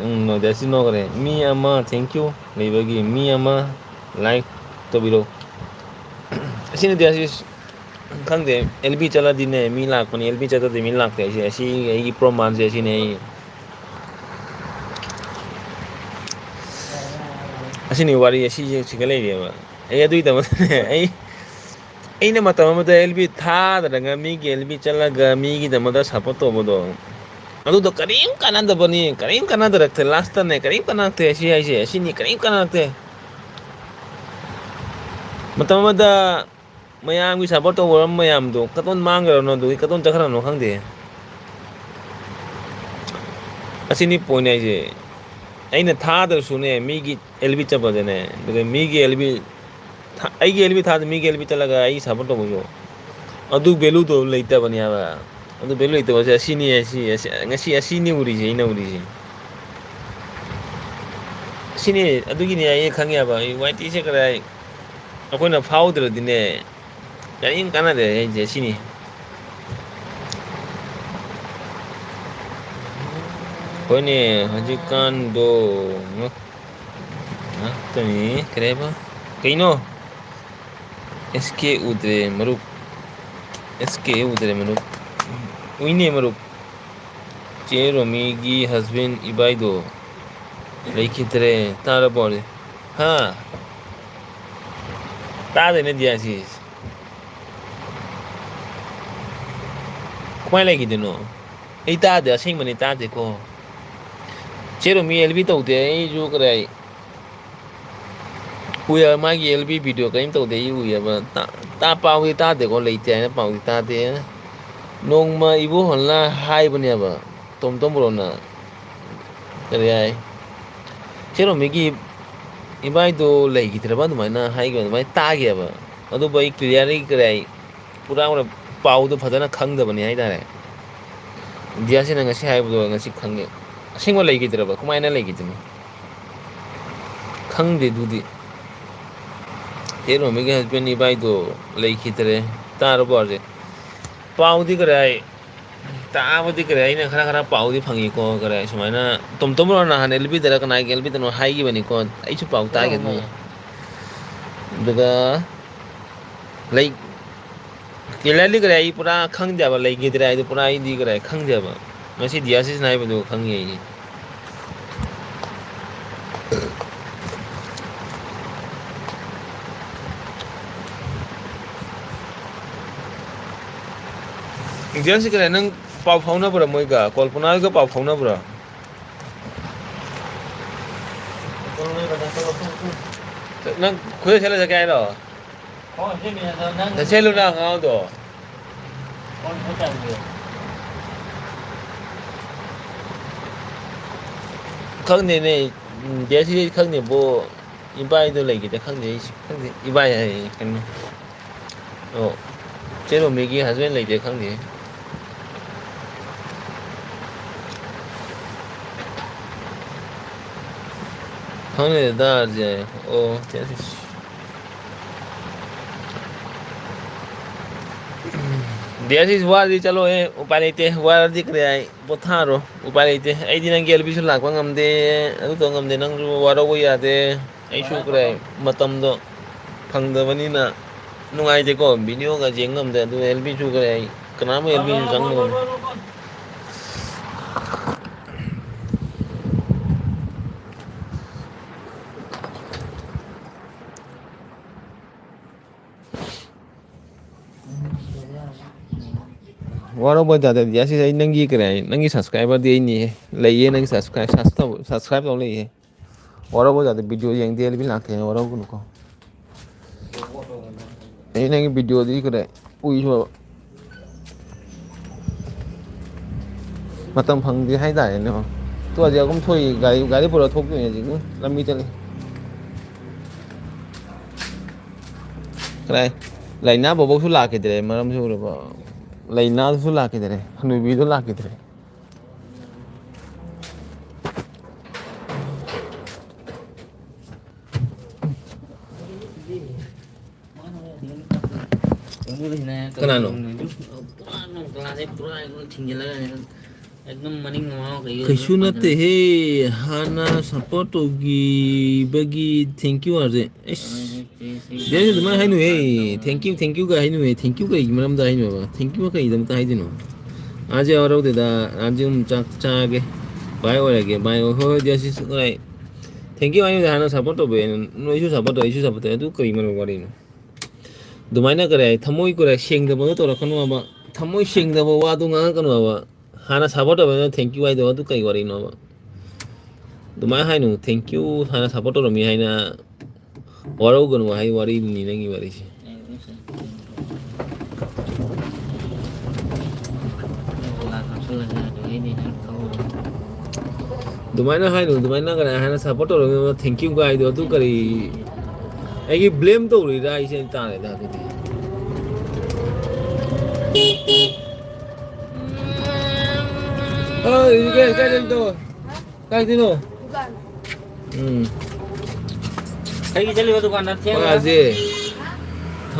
ꯎꯝ, ꯅꯣꯗꯤꯌꯥꯁꯤ ꯅꯣꯈ꯭ꯔꯦ꯫ ꯃꯤ ꯑꯃ thank you ꯂꯩꯕꯒꯤ ꯃꯤ ꯑꯃ like ꯇꯧꯕꯤꯔꯣ꯫ ꯑꯁꯤ ꯅꯣꯗꯤꯌꯥꯁꯤ ꯈꯪꯗꯦ, ꯑꯦꯜ ꯕꯤ ꯆꯠꯂꯗꯤꯅꯦ ꯃꯤ ꯂꯥꯛꯄꯅꯤ, ꯑꯦꯜ ꯕꯤ ꯆꯠꯇ꯭ꯔꯗꯤ ꯃꯤ ꯂꯥꯛꯇꯦ꯫ ꯑꯩꯁꯦ, ꯑꯁꯤ ꯑꯩꯒꯤ ꯄ꯭ꯔꯃꯥꯟꯁꯦ ꯑꯁꯤꯅꯦ ꯑꯩ꯫ ꯑꯁꯤꯅꯤ ꯋꯥꯔꯤ ꯑꯁꯤꯁꯦ ꯁꯤꯒ ꯂꯩꯔꯦꯕ꯫ ꯑꯩ ꯑꯗꯨꯒꯤꯗꯃꯛꯇꯅꯦ ꯑꯩ ꯑꯩꯅ ꯃꯇꯝ ꯑꯃꯗ ꯑꯦꯜ ꯕꯤ ꯊꯥꯗ꯭ꯔꯒ ꯃꯤꯒꯤ ꯑꯦꯜ ꯕꯤ ꯆꯠꯂꯒ ꯃꯤꯒꯤꯗꯃꯛꯇ ꯁꯞꯄꯣꯔꯠ ꯇꯧꯕꯗꯣ, ꯑꯗꯨꯗꯣ ꯀꯔꯤꯝ ꯀꯥꯟꯅꯗꯕꯅꯤ, ꯀꯔꯤꯝ ꯀꯥꯟꯅꯗꯔꯛꯇꯦ꯫ ꯂꯥꯁꯇꯅꯦ ꯀꯔꯤꯝ ꯀꯥꯟꯅꯔꯛꯇꯦ꯫ ꯑꯁꯤ ꯍꯥꯏꯁꯦ ꯑꯁꯤꯅꯤ, ꯀꯔꯤꯝ ꯀꯥꯟꯅꯔꯛꯇꯦ꯫ ꯃꯇꯝ ꯑꯃꯗ ꯃꯌꯥꯝꯒꯤ ꯁꯞꯄꯣꯔꯠ ꯇꯧꯕ ꯃꯌꯥꯝꯗꯣ ꯀꯇꯣꯟ ꯃꯥꯡꯈ꯭ꯔꯕꯅꯣ, ꯑꯗꯨꯒꯤ ꯀꯇꯣꯟ ꯆꯠꯈ꯭ꯔꯕꯅꯣ ꯈꯪꯗꯦ꯫ ꯑꯁꯤꯅꯤ ꯄꯣꯏꯟ ꯍꯥꯏꯁꯦ꯫ ꯑꯩꯅ ꯊꯥꯗ꯭ꯔꯁꯨꯅꯦ ꯃꯤꯒꯤ ꯑꯦꯜ ꯕꯤ ꯆꯠꯄꯗꯅꯦ, ꯑꯗꯨꯒ ꯃꯤꯒꯤ ꯑꯦꯜ ꯕꯤ ꯊꯥ-, ꯑꯩꯒꯤ ꯑꯦꯜ ꯕꯤ ꯊꯥꯗ ꯃꯤꯒꯤ ꯑꯦꯜ ꯕꯤ ꯆꯠꯂꯒ ꯑꯩ ꯁꯞꯄꯣꯔꯠ ꯇꯧꯕꯗꯣ, ꯑꯗꯨ ꯚꯦꯂꯨꯗꯣ ꯂꯩꯇꯕꯅꯦ ꯍꯥꯏꯕ꯫ ꯑꯗꯨ ꯚꯦꯂꯨ ꯂꯩꯇꯕꯁꯦ ꯑꯁꯤꯅꯤ, ꯑꯁꯤ, ꯑꯁꯤ, ꯉꯁꯤ ꯑꯁꯤꯅꯤ ꯎꯔꯤꯁꯦ, ꯑꯩꯅ ꯎꯔꯤꯁꯦ꯫ ꯑꯁꯤꯅꯤ, ꯑꯗꯨꯒꯤꯅꯤ ꯑꯩ ꯈꯪꯉꯦ ꯍꯥꯏꯕ꯫ ꯑꯩ ꯋꯥꯏ ꯇꯤꯁꯦ ꯀꯗꯥꯏ ꯑꯩꯈꯣꯏꯅ ꯐꯥꯎꯗ꯭ꯔꯗꯤꯅꯦ, ꯀꯔꯤꯝ ꯀꯥꯟꯅꯗꯦ ꯍꯥꯏꯁꯦ ꯁꯤꯅꯤ꯫ ꯍꯣꯏꯅꯦ, ꯍꯧꯖꯤꯛꯀꯥꯟꯗꯣ ꯉꯛ-, ꯉꯛꯇꯅꯤ꯫ ꯀꯔꯤ ꯍꯥꯏꯕ? ꯀꯩꯅꯣ? ꯑꯦꯁ ꯀꯦ ꯎꯗ꯭ꯔꯦ, ꯃꯔꯨꯞ꯫ ꯑꯦꯁ ꯀꯦ ꯎꯗ꯭ꯔꯦ, ꯃꯔꯨꯞ꯫ ꯎꯏꯅꯦ, ꯃꯔꯨꯞ꯫ ꯆꯦ ꯔꯣꯃꯤꯒꯤ husband ꯏꯕꯥꯏꯗꯣ ꯂꯩꯈꯤꯗ꯭ꯔꯦ꯫ ꯇꯥꯔꯕꯣ? ꯍꯥ? ꯇꯥꯗꯦꯅꯦ, ꯗꯤꯌꯥꯁꯤꯁ꯫ ꯀꯃꯥꯏꯅ ꯂꯩꯈꯤꯗꯣꯏꯅꯣ? ꯑꯩ ꯇꯥꯗꯦ, ꯑꯁꯦꯡꯕꯅꯤ, ꯇꯥꯗꯦꯀꯣ꯫ ꯆꯦ ꯔꯣꯃꯤ ꯑꯦꯜ ꯕꯤ ꯇꯧꯗꯦ, ꯑꯩꯁꯨ ꯀꯗꯥꯏ ꯎꯏ ꯍꯥꯏꯕ, ꯃꯥꯒꯤ ꯑꯦꯜ ꯕꯤ video ꯀꯔꯤꯝ ꯇꯧꯗꯦ, ꯑꯩ ꯎꯏ ꯍꯥꯏꯕ꯫ ꯇꯥ-, ꯇꯥ-, ꯄꯥꯎꯗꯤ ꯇꯥꯗꯦꯀꯣ, ꯂꯩꯇꯦ ꯍꯥꯏꯅ ꯄꯥꯎꯗꯤ ꯇꯥꯗꯦ꯫ ꯅꯣꯡꯃ ꯏꯕꯣꯍꯜꯅ ꯍꯥꯏꯕꯅꯦꯕ, ꯇꯣꯝ ꯇꯣꯝ ꯕ꯭ꯔꯣꯅ꯫ ꯀꯔꯤ ꯍꯥꯏ? ꯆꯦ ꯔꯣꯃꯤꯒꯤ ꯏꯕꯥꯏꯗꯣ ꯂꯩꯈꯤꯗ꯭ꯔꯕ ꯑꯗꯨꯃꯥꯏꯅ ꯍꯥꯏꯈꯤꯕ, ꯑꯗꯨꯃꯥꯏꯅ ꯇꯥꯈꯤꯑꯕ꯫ ꯑꯗꯨꯕꯨ ꯑꯩ clearly ꯀꯔꯤ ꯍꯥꯏ, ꯄꯨꯔꯥ ꯑꯣꯏꯅ ꯄꯥꯎꯗꯣ ꯐꯖꯅ ꯈꯪꯗꯕꯅꯤ ꯍꯥꯏꯇꯥꯔꯦ꯫ ꯗꯤꯌꯥꯁꯤꯅ ꯉꯁꯤ ꯍꯥꯏꯕꯗꯣ ꯉꯁꯤ ꯈꯪꯉꯦ꯫ ꯑꯁꯦꯡꯕ ꯂꯩꯈꯤꯗ꯭ꯔꯕ? ꯀꯃꯥꯏꯅ ꯂꯩꯈꯤꯗꯣꯏꯅꯣ? ꯈꯪꯗꯦ ꯑꯗꯨꯗꯤ꯫ ꯆꯦ ꯔꯣꯃꯤꯒꯤ husband ꯏꯕꯥꯏꯗꯣ ꯂꯩꯈꯤꯗ꯭ꯔꯦ꯫ ꯇꯥꯔꯕꯣ ꯍꯧꯖꯤꯛ? ꯄꯥꯎꯗꯤ ꯀꯔꯤ ꯍꯥꯏ? ꯇꯥꯕꯗꯤ ꯀꯔꯤ ꯍꯥꯏ? ꯑꯩꯅ ꯈꯔ ꯈꯔ ꯄꯥꯎꯗꯤ ꯐꯪꯉꯤꯀꯣ, ꯀꯔꯤ ꯍꯥꯏ? ꯁꯨꯃꯥꯏꯅ ꯇꯣꯝ ꯇꯣꯝ ꯕ꯭ꯔꯣꯅ ꯅꯍꯥꯟ ꯑꯦꯜ ꯕꯤꯗꯔ ꯀꯅꯥꯒꯤ ꯑꯦꯜ ꯕꯤꯗꯅꯣ ꯍꯥꯏꯈꯤꯕꯅꯤꯀꯣ, ꯑꯩꯁꯨ ꯄꯥꯎ ꯇꯥꯈꯤ ꯑꯗꯨ꯫ ꯑꯗꯨꯒ ꯂꯩ, clearly ꯀꯔꯤ ꯍꯥꯏ? ꯑꯩ ꯄꯨꯔꯥ ꯈꯪꯗꯦꯕ, ꯂꯩꯈꯤꯗ꯭ꯔꯦ ꯍꯥꯏꯗꯣ ꯄꯨꯔꯥ ꯑꯩꯗꯤ ꯀꯔꯤ ꯍꯥꯏ? ꯈꯪꯗꯦꯕ꯫ ꯉꯁꯤ ꯗꯤꯌꯥꯁꯤꯁꯅ ꯍꯥꯏꯕꯗꯣ ꯈꯪꯉꯦ ꯑꯩ꯫ ꯏꯟꯗꯤꯌꯟꯁꯤ ꯀꯔꯤ, ꯅꯪ ꯄꯥꯎ ꯐꯥꯎꯅꯕ꯭ꯔꯥ ꯃꯣꯏꯒ? ꯀꯜꯄꯅꯥꯒ ꯄꯥꯎ ꯐꯥꯎꯅꯕ꯭ꯔꯥ? ꯅꯪ ꯈꯨꯗꯩ ꯁꯦꯠꯂ ꯆꯠꯀꯦ ꯍꯥꯏꯔꯣ? ꯅꯪ ꯁꯦꯠꯂꯨꯅ ꯑꯉꯥꯡꯗꯣ꯫ ꯈꯪꯗꯦꯅꯦ, ꯗꯦꯠꯁꯤ ꯈꯪꯗꯦꯕꯣ꯫ ꯏꯕꯥꯏꯗꯣ ꯂꯩꯈꯤꯗ ꯈꯪꯗꯦ ꯑꯩꯁꯨ꯫ ꯈꯪꯗꯦ, ꯏꯕꯥꯏ ꯍꯥꯏꯌꯦ, ꯀꯩꯅꯣ꯫ ꯑꯣ, ꯆꯦ ꯔꯣꯃꯤꯒꯤ husband ꯂꯩꯇꯦ ꯈꯪꯗꯦ꯫ ꯈꯪꯗꯦ ꯗꯥ ꯑꯥꯔ ꯖꯦ꯫ ꯑꯣ, ꯆꯦ ꯑꯁꯤꯁ꯫ ꯗꯤꯌꯥꯁꯤꯁ, ꯋꯥꯔꯗꯤ ꯆꯠꯂꯣꯍꯦ, ꯎꯄꯥꯏ ꯂꯩꯇꯦ꯫ ꯋꯥꯔꯗꯤ ꯀꯔꯤ ꯍꯥꯏ? ꯄꯣꯊꯥꯔꯣ, ꯎꯄꯥꯏ ꯂꯩꯇꯦ꯫ ꯑꯩꯗꯤ ꯅꯪꯒꯤ ꯑꯦꯜ ꯕꯤꯁꯨ ꯂꯥꯛꯄ ꯉꯝꯗꯦ, ꯑꯗꯨ ꯇꯧꯕ ꯉꯝꯗꯦ꯫ ꯅꯪꯁꯨ ꯋꯥꯔꯧꯕ ꯌꯥꯗꯦ꯫ ꯑꯩꯁꯨ ꯀꯔꯤ ꯍꯥꯏ? ꯃꯇꯝꯗꯣ ꯐꯪꯗꯕꯅꯤꯅ ꯅꯨꯡꯉꯥꯏꯇꯦꯀꯣ, ꯚꯤꯗꯤꯑꯣꯒ ꯌꯦꯡ ꯉꯝꯗꯦ꯫ ꯑꯗꯨ ꯑꯦꯜ ꯕꯤꯁꯨ ꯀꯔꯤ ꯍꯥꯏ? ꯀꯅꯥꯝ ꯑꯦꯜ ꯕꯤꯁꯨ ꯆꯪ ꯉꯝꯗꯦ꯫ ꯋꯥꯔꯧꯕ ꯌꯥꯗꯦ, ꯗꯤꯌꯥꯁꯤꯁ, ꯑꯩ ꯅꯪꯒꯤ ꯀꯔꯤ ꯍꯥꯏ, ꯅꯪꯒꯤ ꯁꯕꯁꯀ꯭ꯔꯥꯏꯕꯔꯗꯤ ꯑꯩꯅꯤꯍꯦ, ꯂꯩꯌꯦ ꯅꯪꯒꯤ ꯁꯕꯁꯀ꯭ꯔꯥꯏꯕ, ꯁꯕꯁꯀ꯭ꯔꯥꯏꯕ ꯇꯧ ꯂꯩꯌꯦ꯫ ꯋꯥꯔꯧꯕ ꯌꯥꯗꯦ, ꯚꯤꯗꯤꯑꯣ ꯌꯦꯡꯗꯦ, ꯑꯦꯜ ꯕꯤ ꯂꯥꯛꯇꯦꯅ ꯋꯥꯔꯧꯒꯅꯨꯀꯣ꯫ ꯑꯩ ꯅꯪꯒꯤ ꯚꯤꯗꯤꯑꯣꯗꯤ ꯀꯔꯤ ꯎꯏꯁꯨ ꯃꯇꯝ ꯐꯪꯗꯦ ꯍꯥꯏꯇꯥꯔꯦꯅꯦ꯫ ꯇꯨ ꯍꯧꯖꯤꯛ ꯑꯍꯨꯝ ꯊꯣꯛꯏ, ꯒꯥꯔꯤ, ꯒꯥꯔꯤ ꯄꯨꯔ ꯊꯣꯛꯇꯣꯏꯅꯦ ꯍꯧꯖꯤꯛ ꯂꯝꯕꯤ ꯆꯠꯂꯤ꯫ ꯀꯗꯥꯏ? ꯂꯥꯏꯅꯥ ꯕꯣꯕꯣꯛꯁꯨ ꯂꯥꯛꯈꯤꯗ꯭ꯔꯦ, ꯃꯔꯝꯁꯨ ꯎꯔꯕ꯫ ꯂꯥꯏꯅꯥꯗꯨꯁꯨ ꯂꯥꯛꯈꯤꯗ꯭ꯔꯦ, ꯍꯅꯨꯕꯤꯗꯨ ꯂꯥꯛꯈꯤꯗ꯭ꯔꯦ꯫ ꯀꯅꯥꯅꯣ? ꯄꯨꯔꯥ ꯅꯣꯡ ꯀ꯭ꯂꯥꯁꯁꯦ ꯄꯨꯔꯥ ꯑꯩꯉꯣꯟꯗ ꯊꯤꯡꯖꯤꯜꯂꯒꯅꯦ꯫ ꯑꯗꯨꯝ ꯃꯅꯤꯡ ꯃꯃꯥꯡ ꯀꯩ ꯀꯩꯁꯨ ꯑꯗꯨꯝ ꯅꯠꯇꯦꯍꯦ, ꯍꯥꯟꯅ ꯁꯞꯄꯣꯔꯠ ꯇꯧꯈꯤꯕꯒꯤ thank you ꯍꯥꯏꯁꯦ꯫ ꯑꯩꯁ, ꯗꯦꯅꯤꯁ, ꯑꯗꯨꯃꯥꯏꯅ ꯍꯥꯏꯅꯨꯍꯦ꯫ Thank you, thank you ꯀꯥꯏ ꯍꯥꯏꯅꯨꯍꯦ꯫ Thank you ꯀꯩꯒꯤ ꯃꯔꯝꯗ ꯍꯥꯏꯅꯣꯕ? Thank you ꯀꯩꯒꯤꯗꯃꯛꯇ ꯍꯥꯏꯗꯣꯏꯅꯣ? ꯑꯥꯖꯦ ꯋꯥꯔꯧꯗꯦꯗ, ꯑꯥꯖꯦ ꯑꯃꯨꯛ ꯆꯥꯛ ꯆꯥꯒꯦ꯫ ꯚꯥꯏ ꯑꯣꯏꯔꯒꯦ, ꯚꯥꯏ꯫ ꯍꯣꯏ, ꯍꯣꯏ, ꯗꯦꯅꯤꯁ, ꯍꯣꯏ꯫ Thank you ꯍꯥꯏꯅꯨꯗ, ꯍꯥꯟꯅ ꯁꯞꯄꯣꯔꯠ ꯇꯧꯕ ꯅꯣꯏꯁꯨ ꯁꯞꯄꯣꯔꯠ ꯇꯧ, ꯑꯩꯁꯨ ꯁꯞꯄꯣꯔꯠ ꯇꯧ꯫ ꯑꯗꯨ ꯀꯔꯤ ꯃꯔꯝ ꯋꯥꯔꯤꯅꯣ? ꯑꯗꯨꯃꯥꯏꯅ ꯀꯔꯤ ꯍꯥꯏ, ꯊꯃꯣꯏ ꯀꯔꯤ ꯁꯦꯡꯗꯕꯗꯣ ꯇꯧꯔꯛꯀꯅꯣꯕ꯫ ꯊꯃꯣꯏ ꯁꯦꯡꯗꯕ ꯋꯥꯗꯣ ꯉꯥꯡꯉꯛꯀꯅꯣꯕ꯫ ꯍꯥꯟꯅ ꯁꯞꯄꯣꯔꯠ ꯇꯧꯕ ꯅꯪ thank you ꯍꯥꯏꯗꯣ ꯑꯗꯨ ꯀꯩ ꯋꯥꯔꯤꯅꯣꯕ? ꯑꯗꯨꯃꯥꯏꯅ ꯍꯥꯏꯅꯨ, thank you ꯍꯥꯟꯅ ꯁꯞꯄꯣꯔꯠ ꯇꯧꯔꯝꯃꯤ ꯍꯥꯏꯅ ꯋꯥꯔꯧꯒꯅꯨ ꯍꯥꯏ ꯋꯥꯔꯤꯗꯨꯅꯤ ꯅꯪꯒꯤ ꯋꯥꯔꯤꯁꯦ꯫ ꯑꯗꯨꯃꯥꯏꯅ ꯍꯥꯏꯅꯨ, ꯑꯗꯨꯃꯥꯏꯅ ꯀꯅꯥ ꯍꯥꯏꯅ ꯁꯞꯄꯣꯔꯠ ꯇꯧꯔꯝꯃꯤ thank you ꯍꯥꯏꯗꯣ ꯑꯗꯨ ꯀꯔꯤ? ꯑꯩꯒꯤ ꯕ꯭ꯂꯦꯝ ꯇꯧꯔꯤꯔꯥ ꯑꯩꯁꯦ ꯇꯥꯔꯦꯗ ꯑꯗꯨꯗꯤ꯫ ꯑ, ꯏꯟꯗ꯭ꯔꯦꯁ, ꯀꯥꯏ ꯆꯠꯂꯤꯅꯣ? ꯀꯥꯏꯗꯅꯣ? ꯎꯝ꯫ ꯑꯩꯒꯤ ꯆꯠꯂꯤꯕ ꯗꯨꯀꯥꯟꯗ ꯊꯦꯡꯅ ꯋꯥꯁꯦ꯫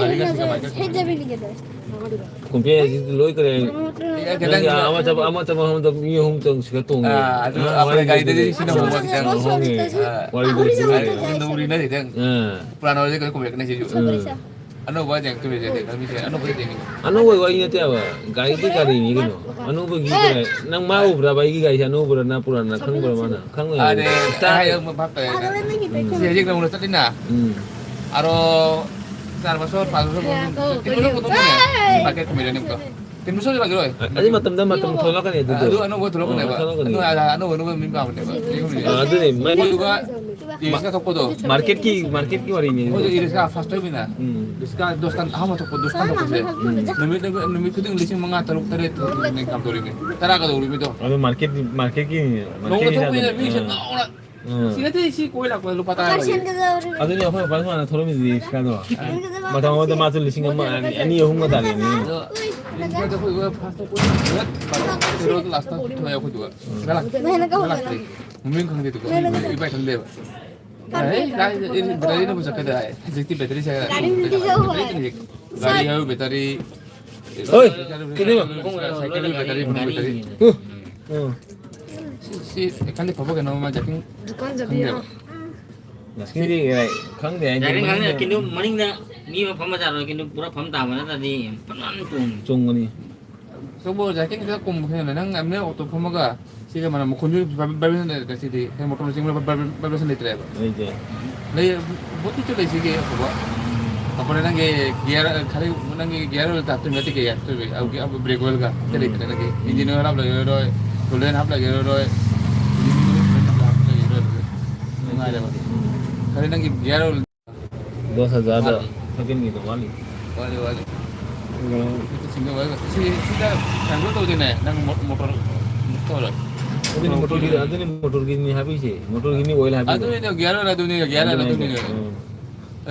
ꯒꯥꯔꯤꯒ ꯁꯤꯒ ꯃꯥꯏꯀꯩ ꯈꯨꯝꯄꯦ ꯍꯥꯏꯁꯤꯗꯤ ꯂꯣꯏꯈ꯭ꯔꯦ꯫ ꯑꯦ, ꯈꯤꯇꯪ ꯅꯪꯒꯤ ꯑꯃ ꯆꯠꯄ, ꯑꯃ ꯆꯠꯄ, ꯑꯃꯗ ꯃꯤ ꯑꯍꯨꯝ ꯆꯪ ꯁꯤꯒ ꯇꯣꯡꯉꯦ꯫ ꯑꯥ, ꯑꯗꯨ ꯑꯥ, ꯑꯩꯈꯣꯏ ꯃꯥꯏ ꯒꯥꯔꯤꯗꯗꯤ ꯁꯤꯅ ꯍꯣꯡꯕ ꯈꯤꯇꯪ꯫ ꯍꯣꯡꯉꯦ꯫ ꯑꯥ꯫ ꯋꯥꯔꯤꯗꯣ ꯑꯗꯨ ꯂꯣꯏꯔꯦ꯫ ꯅꯧꯔꯤꯅ ꯈꯤꯇꯪ꯫ ꯑꯥ꯫ ꯄꯨꯔꯥꯅ ꯑꯣꯏꯔꯗꯤ ꯀꯩꯅꯣ ꯈꯨꯝꯕꯤꯔꯛꯀꯅꯤ ꯁꯤꯁꯨ꯫ ꯎꯝ꯫ ꯑꯅꯧꯕ ꯍꯥꯏꯁꯦ ꯀꯩꯅꯣ ꯈꯨꯝꯕꯤꯔꯛꯀꯅꯤ, ꯃꯤꯁꯦ ꯑꯅꯧꯕ ꯍꯥꯏꯁꯦ ꯌꯦꯡꯉꯤ꯫ ꯑꯅꯧꯕ ꯋꯥꯔꯤ ꯅꯠꯇꯦꯕ꯫ ꯒꯥꯔꯤꯗꯤ ꯒꯥꯔꯤꯅꯤ ꯀꯩꯅꯣ꯫ ꯑꯅꯧꯕꯒꯤ ꯀꯩꯅꯣ꯫ ꯅꯪ ꯃꯥ ꯎꯕ꯭ꯔꯕ ꯑꯩꯒꯤ ꯒꯥꯔꯤꯁꯦ ꯑꯅꯧꯕꯔꯅ ꯄꯨꯔꯥꯅ ꯈꯪꯕ꯭ꯔꯥ ꯃꯥꯅ? ꯈꯪꯉꯣꯏ ꯍꯥꯏꯕ꯫ ꯑꯗꯦ, ꯁ꯭ꯇꯥꯔ ꯑꯩ ꯑꯃ ꯚꯥꯞ ꯇꯥꯏ꯫ ꯎꯝ꯫ ꯁꯤ ꯍꯧꯖꯤꯛ ꯅꯧꯅ ꯆꯠꯂꯤꯅ꯫ ꯎꯝ꯫ ꯑꯔꯣ, ꯆꯥꯔ ꯕꯁꯣꯔ, ꯄꯥꯔ ꯕꯁꯣꯔ, ꯇꯤꯟ ꯕꯁꯣꯔ ꯄꯨꯊꯣꯛꯄꯅꯦ꯫ ꯃꯥꯔꯀꯦꯠ ꯀꯨꯝꯃꯤꯔꯅꯤ ꯑꯃꯨꯛꯀ꯫ ꯇꯤꯟ ꯕꯁꯣꯔꯁꯨ ꯂꯥꯛꯈꯤꯔꯣꯏ꯫ ꯑꯗꯨ ꯃꯇꯝꯗ ꯃꯇꯝ ꯊꯣꯛꯂꯛꯀꯅꯤ ꯑꯗꯨꯗꯣ꯫ ꯑꯗꯨ ꯑꯅꯧꯕ ꯊꯣꯛꯂꯛꯀꯅꯦꯕ꯫ ꯑꯥ, ꯊꯣꯛꯂꯛꯀꯅꯤ꯫ ꯑꯗꯨ ꯑꯅꯧꯕ, ꯑꯅꯧꯕ ꯃꯤ ꯄꯥꯝꯕꯅꯦꯕ꯫ ꯑꯥ, ꯑꯗꯨꯅꯦ꯫ ꯃꯥꯏ ꯑꯗꯨꯒ ꯏꯔꯤꯁꯀ ꯊꯣꯛꯄꯗꯣ꯫ ꯃꯥꯔꯀꯦꯠꯀꯤ, ꯃꯥꯔꯀꯦꯠꯀꯤ ꯋꯥꯔꯤꯅꯤ꯫ ꯃꯣꯏꯗꯣ ꯏꯔꯤꯁꯀ ꯐꯥꯔꯁ ꯇꯧꯕꯅꯤꯅ꯫ ꯎꯝ꯫ ꯏꯔꯤꯁꯀ ꯗꯣꯁꯀꯥꯟ ꯑꯍꯥꯟꯕ ꯊꯣꯛꯄ, ꯗꯣꯁꯀꯥꯟ ꯊꯣꯛꯄꯁꯦ꯫ ꯎꯝ꯫ ꯅꯨꯃꯤꯠ, ꯅꯨꯃꯤꯠ, ꯅꯨꯃꯤꯠ ꯈꯨꯗꯤꯡ ꯂꯤꯁꯤꯡ ꯃꯉꯥ, ꯇꯔꯨꯛ, ꯇꯔꯦꯠ ꯊꯣꯛꯄꯅꯦ ꯀꯝꯗꯧꯔꯤꯅꯤ꯫ ꯇꯔꯥ ꯀꯗꯧꯔꯤꯅꯤꯗꯣ꯫ ꯑꯗꯨ ꯃꯥꯔꯀꯦꯠ, ꯃꯥꯔꯀꯦꯠꯀꯤ, ꯅꯣꯡꯃ ꯃꯥꯔꯀꯦꯠꯀꯤ ꯊꯣꯛꯄꯅꯤꯅ ꯍꯤꯁꯥꯞꯅꯤ꯫ ꯃꯤꯁꯦ ꯑꯥ꯫ ꯉꯥꯎꯅ꯫ ꯎꯝ꯫ ꯁꯤ ꯅꯠꯇꯦ, ꯁꯤ ꯀꯣꯏ ꯂꯥꯛꯄꯗ ꯂꯨꯄꯥ ꯇꯔꯥ ꯂꯧꯏ꯫ ꯑꯗꯨꯅꯤ ꯑꯩꯈꯣꯏ ꯕꯕꯥ ꯁꯨꯃꯥꯏꯅ ꯊꯧꯔꯝꯃꯤꯗꯨꯗꯤ ꯏꯔꯤꯁꯀꯗꯣ꯫ ꯃꯇꯝ ꯑꯃꯗ ꯃꯥꯁꯨ ꯂꯤꯁꯤꯡ ꯑꯃ, ꯑꯅꯤ, ꯑꯅꯤ, ꯑꯍꯨꯝꯒ ꯇꯥꯜꯂꯤꯅꯤ꯫ ꯑꯗꯣ ꯏꯔꯤꯁꯀꯗꯣ ꯑꯩꯈꯣꯏ ꯕꯕꯥ ꯐꯥꯔꯁ ꯇꯧꯕ ꯀꯨꯏꯔꯦ꯫ ꯂꯥꯁꯇ ꯊꯣꯛꯑꯦ ꯑꯩꯈꯣꯏ ꯕꯕꯥ꯫ ꯎꯝ꯫ ꯂꯥꯛꯇ꯭ꯔꯤ꯫ ꯃꯣꯏ ꯍꯦꯟꯅ ꯀꯧꯍꯜꯂꯣ꯫ ꯂꯥꯛꯇ꯭ꯔꯤ꯫ ꯃꯃꯤꯡ ꯈꯪꯗꯦ ꯑꯗꯨꯒ꯫ ꯃꯣꯏ ꯍꯦꯟꯅ ꯀꯧꯍꯜꯂꯣ꯫ ꯏꯕꯥꯏ ꯈꯪꯗꯦꯕ꯫ ꯀꯥꯔꯄꯦꯠ ꯑꯦ, ꯀꯥꯏꯗ, ꯑꯦ, ꯕꯦꯇꯔꯤꯅꯕꯨ ꯆꯠꯀꯗ꯭ꯔꯥ ꯍꯥꯏ꯫ ꯍꯧꯖꯤꯛꯇꯤ ꯕꯦꯇꯔꯤ ꯆꯠꯀꯗ꯭ꯔꯥ꯫ ꯒꯥꯔꯤ ꯍꯥꯏꯕ ꯕꯦꯇꯔꯤ꯫ ꯍꯣꯏ, ꯀꯩꯅꯣ? ꯁꯥꯏꯀꯜꯒꯤ ꯕꯦꯇꯔꯤ ꯐꯪꯕ ꯕꯦꯇꯔꯤ꯫ ꯎ, ꯎ꯫ ꯁꯤ, ꯁꯤ ꯈꯪꯗꯦ, ꯐꯕ ꯀꯩꯅꯣ ꯑꯃ ꯖꯥꯀꯤꯡ ꯗꯨꯀꯥꯟ ꯆꯠꯄꯤꯔꯣ? ꯈꯪꯗꯦꯕ꯫ ꯉꯁꯤꯗꯤ ꯈꯪꯗꯦ ꯍꯥꯏꯗꯤ ꯖꯥꯀꯤꯡ ꯈꯪꯗꯦ, ꯃꯅꯤꯡꯗ ꯀꯩꯅꯣ ꯃꯅꯤꯡꯗ ꯃꯤ ꯑꯃ ꯐꯝꯕ ꯖꯥꯠꯔꯣ? ꯀꯩꯅꯣ ꯄꯨꯔꯥ ꯐꯝ ꯇꯥꯕ ꯅꯠꯇ꯭ꯔꯗꯤ ꯐꯅꯌꯥꯝ ꯇꯣꯡꯉꯤ꯫ ꯆꯨꯝꯕꯅꯤ꯫ ꯁꯣꯝꯕꯨ ꯖꯥꯀꯤꯡ ꯈꯔ ꯀꯨꯝꯕ ꯈꯪꯗꯦ, ꯅꯪ ꯑꯃꯅ ꯑꯣꯇꯣ ꯐꯝꯃꯒ ꯁꯤꯒ ꯃꯅꯝ ꯃꯈꯣꯟꯁꯨ vibration ꯂꯩꯇ꯭ꯔꯦ ꯁꯤꯗꯤ꯫ ꯃꯣꯇꯣꯔ ꯆꯤꯡꯕ vibration ꯂꯩꯇ꯭ꯔꯦꯕ꯫ ꯂꯩꯇꯦ꯫ ꯂꯩ, ꯕꯣꯠꯇꯨꯁꯨ ꯂꯩ ꯁꯤꯒꯤ ꯑꯐꯕ꯫ ꯑꯐꯕꯅꯦ ꯅꯪꯒꯤ ꯒꯤꯌꯔ ꯈꯔ, ꯅꯪꯒꯤ ꯒꯤꯌꯔ ꯑꯣꯏꯜ ꯇꯥꯞꯇꯣꯏ ꯅꯠꯇꯦ ꯀꯩ ꯍꯥꯞꯇꯣꯏꯕ? ꯑꯗꯨꯒꯤ ꯑꯕ-, ꯕ꯭ꯔꯦꯛ ꯑꯣꯏꯜꯒ ꯑꯝꯇ ꯂꯩꯇ꯭ꯔꯦ ꯅꯪꯒꯤ꯫ ꯏꯟꯖꯤꯟ ꯑꯣꯏꯜ ꯍꯥꯞ ꯂꯩꯔꯔꯣꯏ, ꯀꯨꯂꯦꯟ ꯍꯥꯞ ꯂꯩꯔꯔꯣꯏ꯫ ꯅꯨꯡꯉꯥꯏꯔꯦꯕ꯫ ꯈꯔ ꯅꯪꯒꯤ ꯒꯤꯌꯔ ꯑꯣꯏꯜ ꯗꯁ ꯍꯖꯥꯔꯗ ꯋꯥꯠꯂꯤ꯫ ꯁꯦꯀꯦꯟꯒꯤꯗꯣ ꯋꯥꯠꯂꯤ꯫ ꯋꯥꯠꯂꯤ, ꯋꯥꯠꯂꯤ꯫ ꯎꯝ꯫ ꯁꯤ, ꯁꯤꯗ ꯀꯩꯅꯣ ꯇꯧꯗꯣꯏꯅꯦ, ꯅꯪ ꯃꯣ-, ꯃꯣꯇꯣꯔ ꯇꯧꯔꯣꯏ꯫ ꯑꯗꯨꯅꯤ ꯃꯣꯇꯣꯔꯒꯤ, ꯑꯗꯨꯅꯤ ꯃꯣꯇꯣꯔꯒꯤꯅꯤ ꯍꯥꯏꯕꯤꯁꯦ, ꯃꯣꯇꯣꯔꯒꯤꯅꯤ ꯑꯣꯏꯜ ꯍꯥꯏꯕꯤꯁꯦ꯫ ꯑꯗꯨꯅꯤꯗꯣ, ꯒꯤꯌꯥꯔ ꯑꯣꯏꯜ ꯑꯗꯨꯅꯤ, ꯒꯤꯌꯥꯔ ꯑꯣꯏꯜ ꯑꯗꯨꯅꯤ ꯑꯗꯨꯅꯤ꯫ ꯍꯥꯏꯁꯦ꯫ ꯎꯝ꯫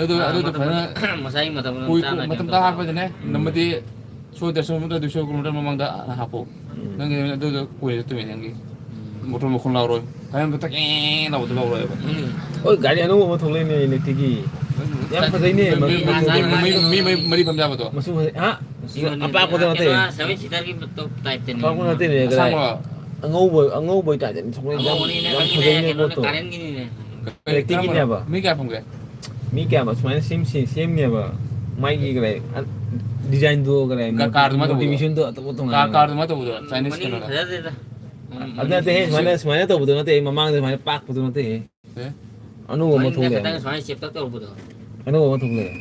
ꯑꯗꯨ, ꯑꯥ, ꯑꯗꯨꯗꯣ ꯃꯇꯝ, ꯐꯖꯅ ꯃꯁꯥꯒꯤ ꯃꯇꯝ ꯀꯨꯏ-, ꯆꯥꯅ ꯃꯇꯝ ꯀꯩꯅꯣ ꯆꯥ ꯇꯧꯔꯒ꯫ ꯍꯥꯞꯄꯗꯅꯦ, ꯎꯝ꯫ ꯅꯝꯃꯗꯤ ꯁꯣꯏꯗ꯭ꯔꯁꯨ ꯃꯤꯇꯔ ꯗꯨꯏꯁꯣ ꯀꯤꯂꯣꯃꯤꯇꯔ ꯃꯃꯥꯡꯗ ꯍꯥꯞꯄꯣ꯫ ꯎꯝ꯫ ꯅꯪꯒꯤ ꯑꯗꯨꯗꯣ ꯀꯨꯏꯅ ꯆꯠꯇꯣꯏꯅꯦ ꯅꯪꯒꯤ꯫ ꯎꯝ꯫ ꯃꯣꯇꯣꯔ ꯃꯈꯣꯟ ꯂꯥꯎꯔꯣꯏ꯫ ꯀꯔꯤꯝꯇ ꯇꯛ ꯑꯦ ꯂꯥꯎꯕꯗꯣ ꯂꯥꯎꯔꯣꯏꯕ꯫ ꯎꯝ꯫ ꯍꯣꯏ, ꯒꯥꯔꯤ ꯑꯅꯧꯕ ꯑꯃ ꯊꯣꯛꯂꯛꯏꯅꯦ electric ꯀꯤ꯫ ꯌꯥꯝ ꯐꯖꯩꯅꯦ, ꯃꯤ, ꯃꯤ, ꯃꯆꯨ ꯃꯤ, ꯃꯔꯤ ꯐꯝ ꯌꯥꯕꯗꯣ꯫ ꯃꯆꯨ ꯐꯖꯩ꯫ ꯍꯥ? ꯁꯤꯕꯅꯦ꯫ ꯑꯄꯥꯛꯄꯗꯣ ꯅꯠꯇꯦ꯫ ꯀꯩꯅꯣ, seven seater ꯒꯤ ꯇꯣꯞ type ꯇꯅꯦ꯫ ꯑꯄꯥꯛꯄ ꯅꯠꯇꯦꯅꯦ, ꯀꯗꯥꯏ? ꯑꯁꯥꯡꯕ꯫ ꯑꯉꯧꯕ, ꯑꯉꯧꯕꯩ type ꯇꯅꯤ ꯊꯣꯛꯂꯛꯏꯗꯣ꯫ ꯌꯥꯝ, ꯑꯉꯧꯕꯅꯤꯅꯦ, ꯌꯥꯝ ꯈꯪꯉꯤꯅꯦ, ꯐꯖꯩꯅꯦ ꯀꯩꯅꯣꯅꯦ, ꯄꯣꯠꯇꯣ꯫ Current ꯀꯤꯅꯤꯅꯦ꯫ Electric ꯀꯤꯅꯦꯕ꯫ ꯃꯤ ꯀꯌꯥ ꯐꯝꯒꯦ? ꯃꯤ ꯀꯌꯥ ꯑꯃ ꯁꯨꯃꯥꯏꯅ ꯁꯦꯝ-, ꯁꯦꯝ-, ꯁꯦꯝꯅꯦꯕ꯫ ꯃꯥꯒꯤ ꯀꯗꯥꯏ, ꯑ, design ꯗꯣ ꯀꯗꯥꯏ, ꯀꯥ-, ꯀꯥꯔꯗꯨꯃꯥꯏꯅ ꯇꯧꯕꯗꯣ꯫ Motivation ꯗꯣ ꯑꯇꯣꯞꯄ ꯀꯥ-, ꯇꯣꯉꯥꯟꯅ꯫ ꯀꯥꯔꯗꯨꯃꯥꯏꯅ ꯇꯧꯕꯗꯣ, Chinese ꯃꯅꯤꯡ ꯀꯩꯅꯣꯗꯣ꯫ ꯐꯖꯗꯦꯗ꯫ ꯎꯝ, ꯑꯗꯨ ꯅꯠꯇꯦꯍꯦ, ꯃꯅꯤꯡ ꯁꯨꯃꯥꯏꯅ, ꯁꯨꯃꯥꯏꯅ ꯇꯧꯕꯗꯣ ꯅꯠꯇꯦ, ꯃꯃꯥꯡꯗ ꯁꯨꯃꯥꯏꯅ ꯄꯥꯛꯄꯗꯣ ꯅꯠꯇꯦꯍꯦ꯫ ꯑꯦ? ꯑꯅꯧꯕ ꯑꯃ ꯃꯅꯤꯡꯗ ꯊꯣꯛꯂꯛꯑꯦ ꯈꯤꯇꯪ ꯍꯥꯏꯕ꯫ ꯁꯨꯃꯥꯏꯅ shape ꯇꯧꯔꯛꯄꯗꯣ꯫ ꯑꯅꯧꯕ ꯑꯃ ꯊꯣꯛꯂꯛꯑꯦ꯫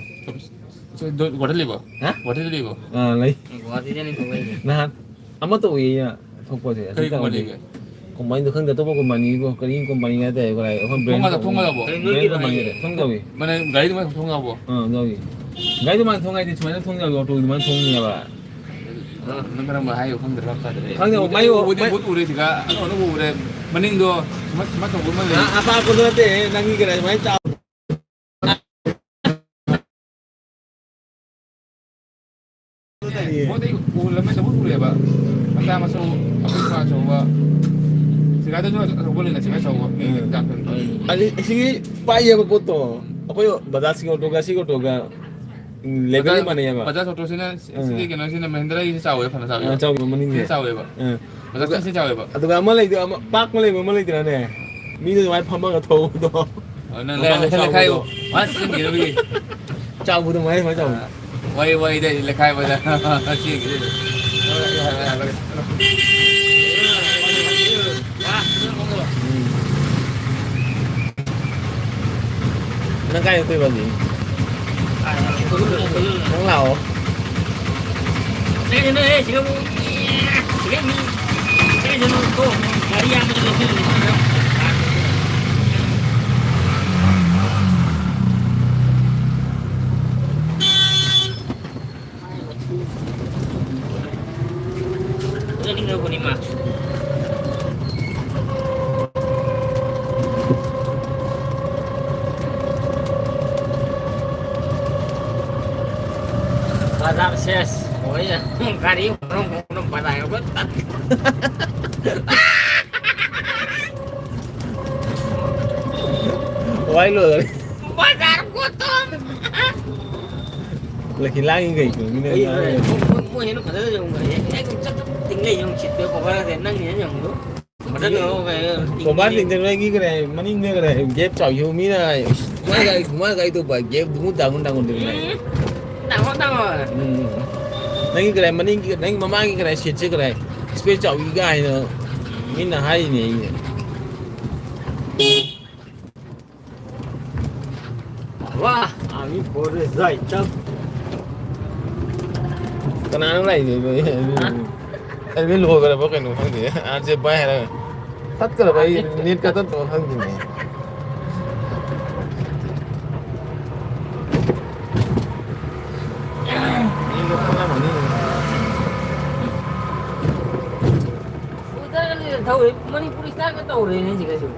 ꯁꯤ ꯗꯣ-, ꯒꯨꯋꯥꯍꯥꯇꯤ ꯂꯩꯕ꯭ꯔꯣ? ꯍꯥ? ꯒꯨꯋꯥꯍꯥꯇꯤꯗ ꯂꯩꯕ꯭ꯔꯣ? ꯑꯥ, ꯂꯩ꯫ ꯒꯨꯋꯥꯍꯥꯇꯤꯗꯅꯤ ꯊꯣꯛꯂꯛꯏꯁꯦ꯫ ꯅꯍꯥꯟ ꯑꯃ ꯇꯧꯏꯌꯦ ꯑꯩꯅ ꯊꯣꯛꯄꯁꯦ, ꯑꯁꯤ ꯀꯔꯤ ꯇꯧꯔꯗꯤ꯫ Company ꯒꯤ? Company ꯗꯣ ꯈꯪꯗꯦ, ꯑꯇꯣꯞꯄ company ꯒꯤꯕꯣ, ꯀꯔꯤ company ꯒꯤ ꯍꯥꯏꯇꯥꯔꯦ, ꯑꯩꯈꯣꯏ brand ꯊꯣꯡ ꯌꯥꯗ-, ꯊꯣꯡ ꯌꯥꯗꯕꯣ? Brand ꯀꯔꯤ ꯅꯣꯏꯒꯤꯔꯣ company ꯒꯤ ꯍꯥꯏꯁꯦ? ꯊꯣꯡ ꯌꯥꯎꯏ꯫ ꯃꯥꯅꯦ, ꯒꯥꯔꯤꯗꯨ ꯃꯥꯅ ꯊꯣꯡ ꯌꯥꯎꯕꯣ? ꯑꯥ, ꯌꯥꯎꯏ꯫ ꯒꯥꯔꯤꯗꯨ ꯃꯥꯅ ꯊꯣꯡ ꯍꯥꯏꯗꯤ ꯁꯨꯃꯥꯏꯅ ꯊꯣꯡ ꯌꯥꯎꯏ, ꯑꯣꯇꯣꯒꯤ ꯑꯗꯨꯃꯥꯏꯅ ꯊꯣꯡ ꯌꯥꯎꯏ꯫ ꯑ, ꯅꯪ ꯀꯔꯝꯕ ꯍꯥꯏꯌꯣ ꯈꯪꯗ꯭ꯔꯦ, ꯚꯥꯞ ꯇꯥꯗ꯭ꯔꯦ꯫ ꯈꯪꯗꯦ, ꯎꯗꯤ, ꯃꯥꯏ, ꯎꯕꯨꯗꯤ ꯃꯥꯏ ꯕꯨꯠ ꯎꯔꯦ ꯁꯤꯒ, ꯑꯅꯧ-, ꯑꯅꯧꯕ ꯎꯔꯦ꯫ ꯃꯅꯤꯡꯗꯣ ꯁꯨꯃꯥꯏ-, ꯁꯨꯃꯥꯏꯅ ꯇꯧꯕ ꯑꯃ ꯂꯩ꯫ ꯑ-, ꯑꯄꯥꯛꯄꯗꯣ ꯅꯠꯇꯦ, ꯅꯪꯒꯤ ꯀꯩꯅꯣ ꯑꯗꯨꯃꯥꯏꯅ ꯆꯥꯎ-, ꯃꯣꯏꯗꯤ ꯎꯍꯜꯂꯝꯃꯦ, ꯆꯐꯨ ꯎꯔꯦꯕ꯫ ꯃꯆꯥ ꯃꯁꯨ, ꯑꯄꯤꯛꯄ ꯑꯆꯧꯕ꯫ ꯁꯤꯒꯥꯏꯗꯁꯨ ꯑꯆꯧꯕ ꯂꯩꯅ, ꯁꯤꯒꯥꯏ ꯑꯆꯧꯕ꯫ ꯎꯝ꯫ ꯌꯥꯝ ꯐꯩ꯫ ꯑꯗꯩ ꯑꯁꯤꯒꯤ ꯄꯥꯏꯌꯦꯕ ꯄꯣꯠꯇꯣ꯫ ꯑꯩꯈꯣꯏ ꯕꯖꯥꯖꯀꯤ ꯑꯣꯇꯣꯒ ꯁꯤꯒꯤ ꯑꯣꯇꯣꯒ ꯎꯝ, level ꯕꯖꯥꯖ, ꯃꯥꯟꯅꯩꯌꯦꯕ꯫ ꯕꯖꯥꯖ ꯑꯣꯇꯣꯁꯤꯅ, ꯁꯤꯒꯤ ꯎꯝ꯫ ꯀꯩꯅꯣꯁꯤꯅ, ꯃꯍꯤꯟꯗ꯭ꯔꯥꯒꯤꯁꯤ ꯆꯥꯎꯋꯦꯕ, ꯐꯅ ꯆꯥꯎꯋꯦꯕ꯫ ꯑꯥ, ꯆꯥꯎꯋꯦꯕ ꯃꯅꯤꯡꯒꯤ꯫ ꯁꯤ ꯆꯥꯎꯋꯦꯕ꯫ ꯑꯥ꯫ ꯕꯖꯥꯖ ꯑꯗꯨꯒ, ꯁꯤ ꯆꯥꯎꯋꯦꯕ꯫ ꯑꯗꯨꯒ ꯑꯃ ꯂꯩꯗꯣ, ꯑꯃ ꯄꯥꯛꯄ ꯂꯩꯕ ꯑꯃ ꯂꯩꯗꯅꯅꯦ, ꯃꯤꯗꯣ ꯑꯗꯨꯃꯥꯏꯅ ꯐꯝꯃꯒ ꯊꯧꯕꯗꯣ꯫ ꯑꯣ, ꯅꯪ ꯃꯃꯥꯡꯗ ꯂꯩ-, ꯂꯩꯈꯥꯏꯌꯨ꯫ ꯆꯥꯎꯕꯗꯣ꯫ ꯃꯥ ꯆꯦꯟꯈꯤꯅꯕꯒꯤ꯫ ꯆꯥꯎꯕꯗꯣ ꯃꯥꯏ, ꯃꯥꯏ ꯆꯥꯎꯕꯗꯣ꯫ ꯑꯥ, ꯋꯥꯏ, ꯋꯥꯏꯗ ꯂꯩꯈꯥꯏꯕꯗ ꯆꯦꯟꯈꯤꯗꯣꯏꯅꯦ꯫ ꯎꯝ꯫ ꯅꯪ ꯀꯥꯏ ꯆꯠꯇꯣꯏꯕ ꯍꯧꯖꯤꯛ? ꯅꯪ ꯂꯥꯛꯑꯣ꯫ ꯀꯩꯗꯅꯣꯍꯦ, ꯁꯤꯗꯕꯨ? ꯁꯤꯗ ꯃꯤ, ꯀꯩꯗꯅꯣ? ꯊꯣꯛ, ꯒꯥꯔꯤ ꯌꯥꯝꯕꯗ ꯂꯧꯁꯤꯜꯂꯨ꯫ ꯕꯖꯥꯔ ꯁꯦꯁ꯫ ꯍꯣꯏ, ꯒꯥꯔꯤ ꯍꯣꯡꯅ ꯍꯣꯡꯅ ꯕꯖꯥꯔ ꯌꯧꯕ ꯇꯠ꯫ ꯋꯥꯏ ꯂꯣꯏꯔꯦ꯫ ꯕꯖꯥꯔ ꯀꯣꯠꯇꯣ꯫ ꯂꯛꯀꯤ ꯂꯥꯡꯉꯤ ꯀꯩꯅꯣ? ꯃꯤꯅ ꯑꯩ ꯉꯥꯡꯉꯤ꯫ ꯃꯣꯏ, ꯃꯣꯏ, ꯃꯣꯏ ꯍꯦꯟꯅ ꯐꯖꯅ ꯌꯦꯡꯉꯨ꯫ ꯑꯩ ꯆꯠ-, ꯆꯠ-, ꯇꯤꯡ ꯂꯩ ꯌꯦꯡꯉꯨ, ꯁꯤꯠꯇꯣ ꯀꯣꯕꯔꯁꯦ ꯅꯪ ꯍꯦꯟꯅ ꯌꯦꯡꯉꯨ꯫ ꯐꯖꯅ ꯌꯦꯡꯉꯨ ꯀꯩꯅꯣ, ꯇꯤꯡ ꯀꯣꯕꯔ ꯂꯩ꯫ ꯇꯤꯡꯗꯅ ꯅꯣꯏꯒꯤ ꯀꯔꯤ ꯍꯥꯏ, ꯃꯅꯤꯡꯗ ꯀꯔꯤ ꯍꯥꯏ, ꯒꯦꯞ ꯆꯥꯎ ꯌꯦꯡꯉꯨ꯫ ꯃꯤꯅ ꯍꯥꯏ, "ꯃꯥꯏ ꯒꯥꯔꯤ, ꯃꯥꯏ ꯒꯥꯔꯤ ꯇꯧꯕ ꯒꯦꯞ ꯗꯨꯃꯨ ꯗꯥꯃꯨ ꯗꯥꯃꯨ ꯇꯧꯔꯤ ꯃꯥꯏ꯫" ꯎꯝ꯫ ꯗꯥꯃꯨ ꯗꯥꯃꯨ꯫ ꯎꯝ꯫ ꯅꯪꯒꯤ ꯀꯔꯤ ꯍꯥꯏ, ꯃꯅꯤꯡꯒꯤ, ꯅꯪꯒꯤ ꯃꯃꯥꯡꯒꯤ ꯀꯔꯤ ꯍꯥꯏ, ꯁꯤꯠꯁꯦ ꯀꯔꯤ ꯍꯥꯏ, ꯏꯁꯄꯦꯁ ꯆꯥꯎꯏ ꯀꯥꯏꯅ ꯃꯤꯅ ꯍꯥꯏꯔꯤꯅꯦ ꯑꯩꯁꯦ꯫ ꯋꯥ, ꯑꯥꯔꯃꯤ ꯐꯣꯔꯁ ꯖꯥꯏ ꯇꯞ꯫ ꯀꯅꯥꯅꯣ ꯂꯥꯛꯏꯗꯣ? ꯍꯥ? ꯑꯩ ꯂꯣꯏꯈ꯭ꯔꯕ ꯀꯩꯅꯣ ꯈꯪꯗꯦ꯫ ꯑꯥꯔ ꯖꯦ ꯚꯥꯏ ꯍꯥꯏꯔꯒ ꯇꯠꯈ꯭ꯔꯕ, ꯑꯩ ꯅꯦꯠꯀ ꯇꯠꯄ꯭ꯔꯣ ꯈꯪꯗꯦꯅꯦ꯫ ꯃꯤꯒ ꯇꯠꯂꯝꯃꯅꯤ꯫ ꯎꯗ꯭ꯔꯒꯅ ꯊꯧꯔꯤ, ꯃꯅꯤꯄꯨꯔꯤ ꯁ꯭ꯇꯥꯏꯜꯒ ꯇꯧꯔꯦꯅꯦ ꯁꯤꯒꯁꯨ꯫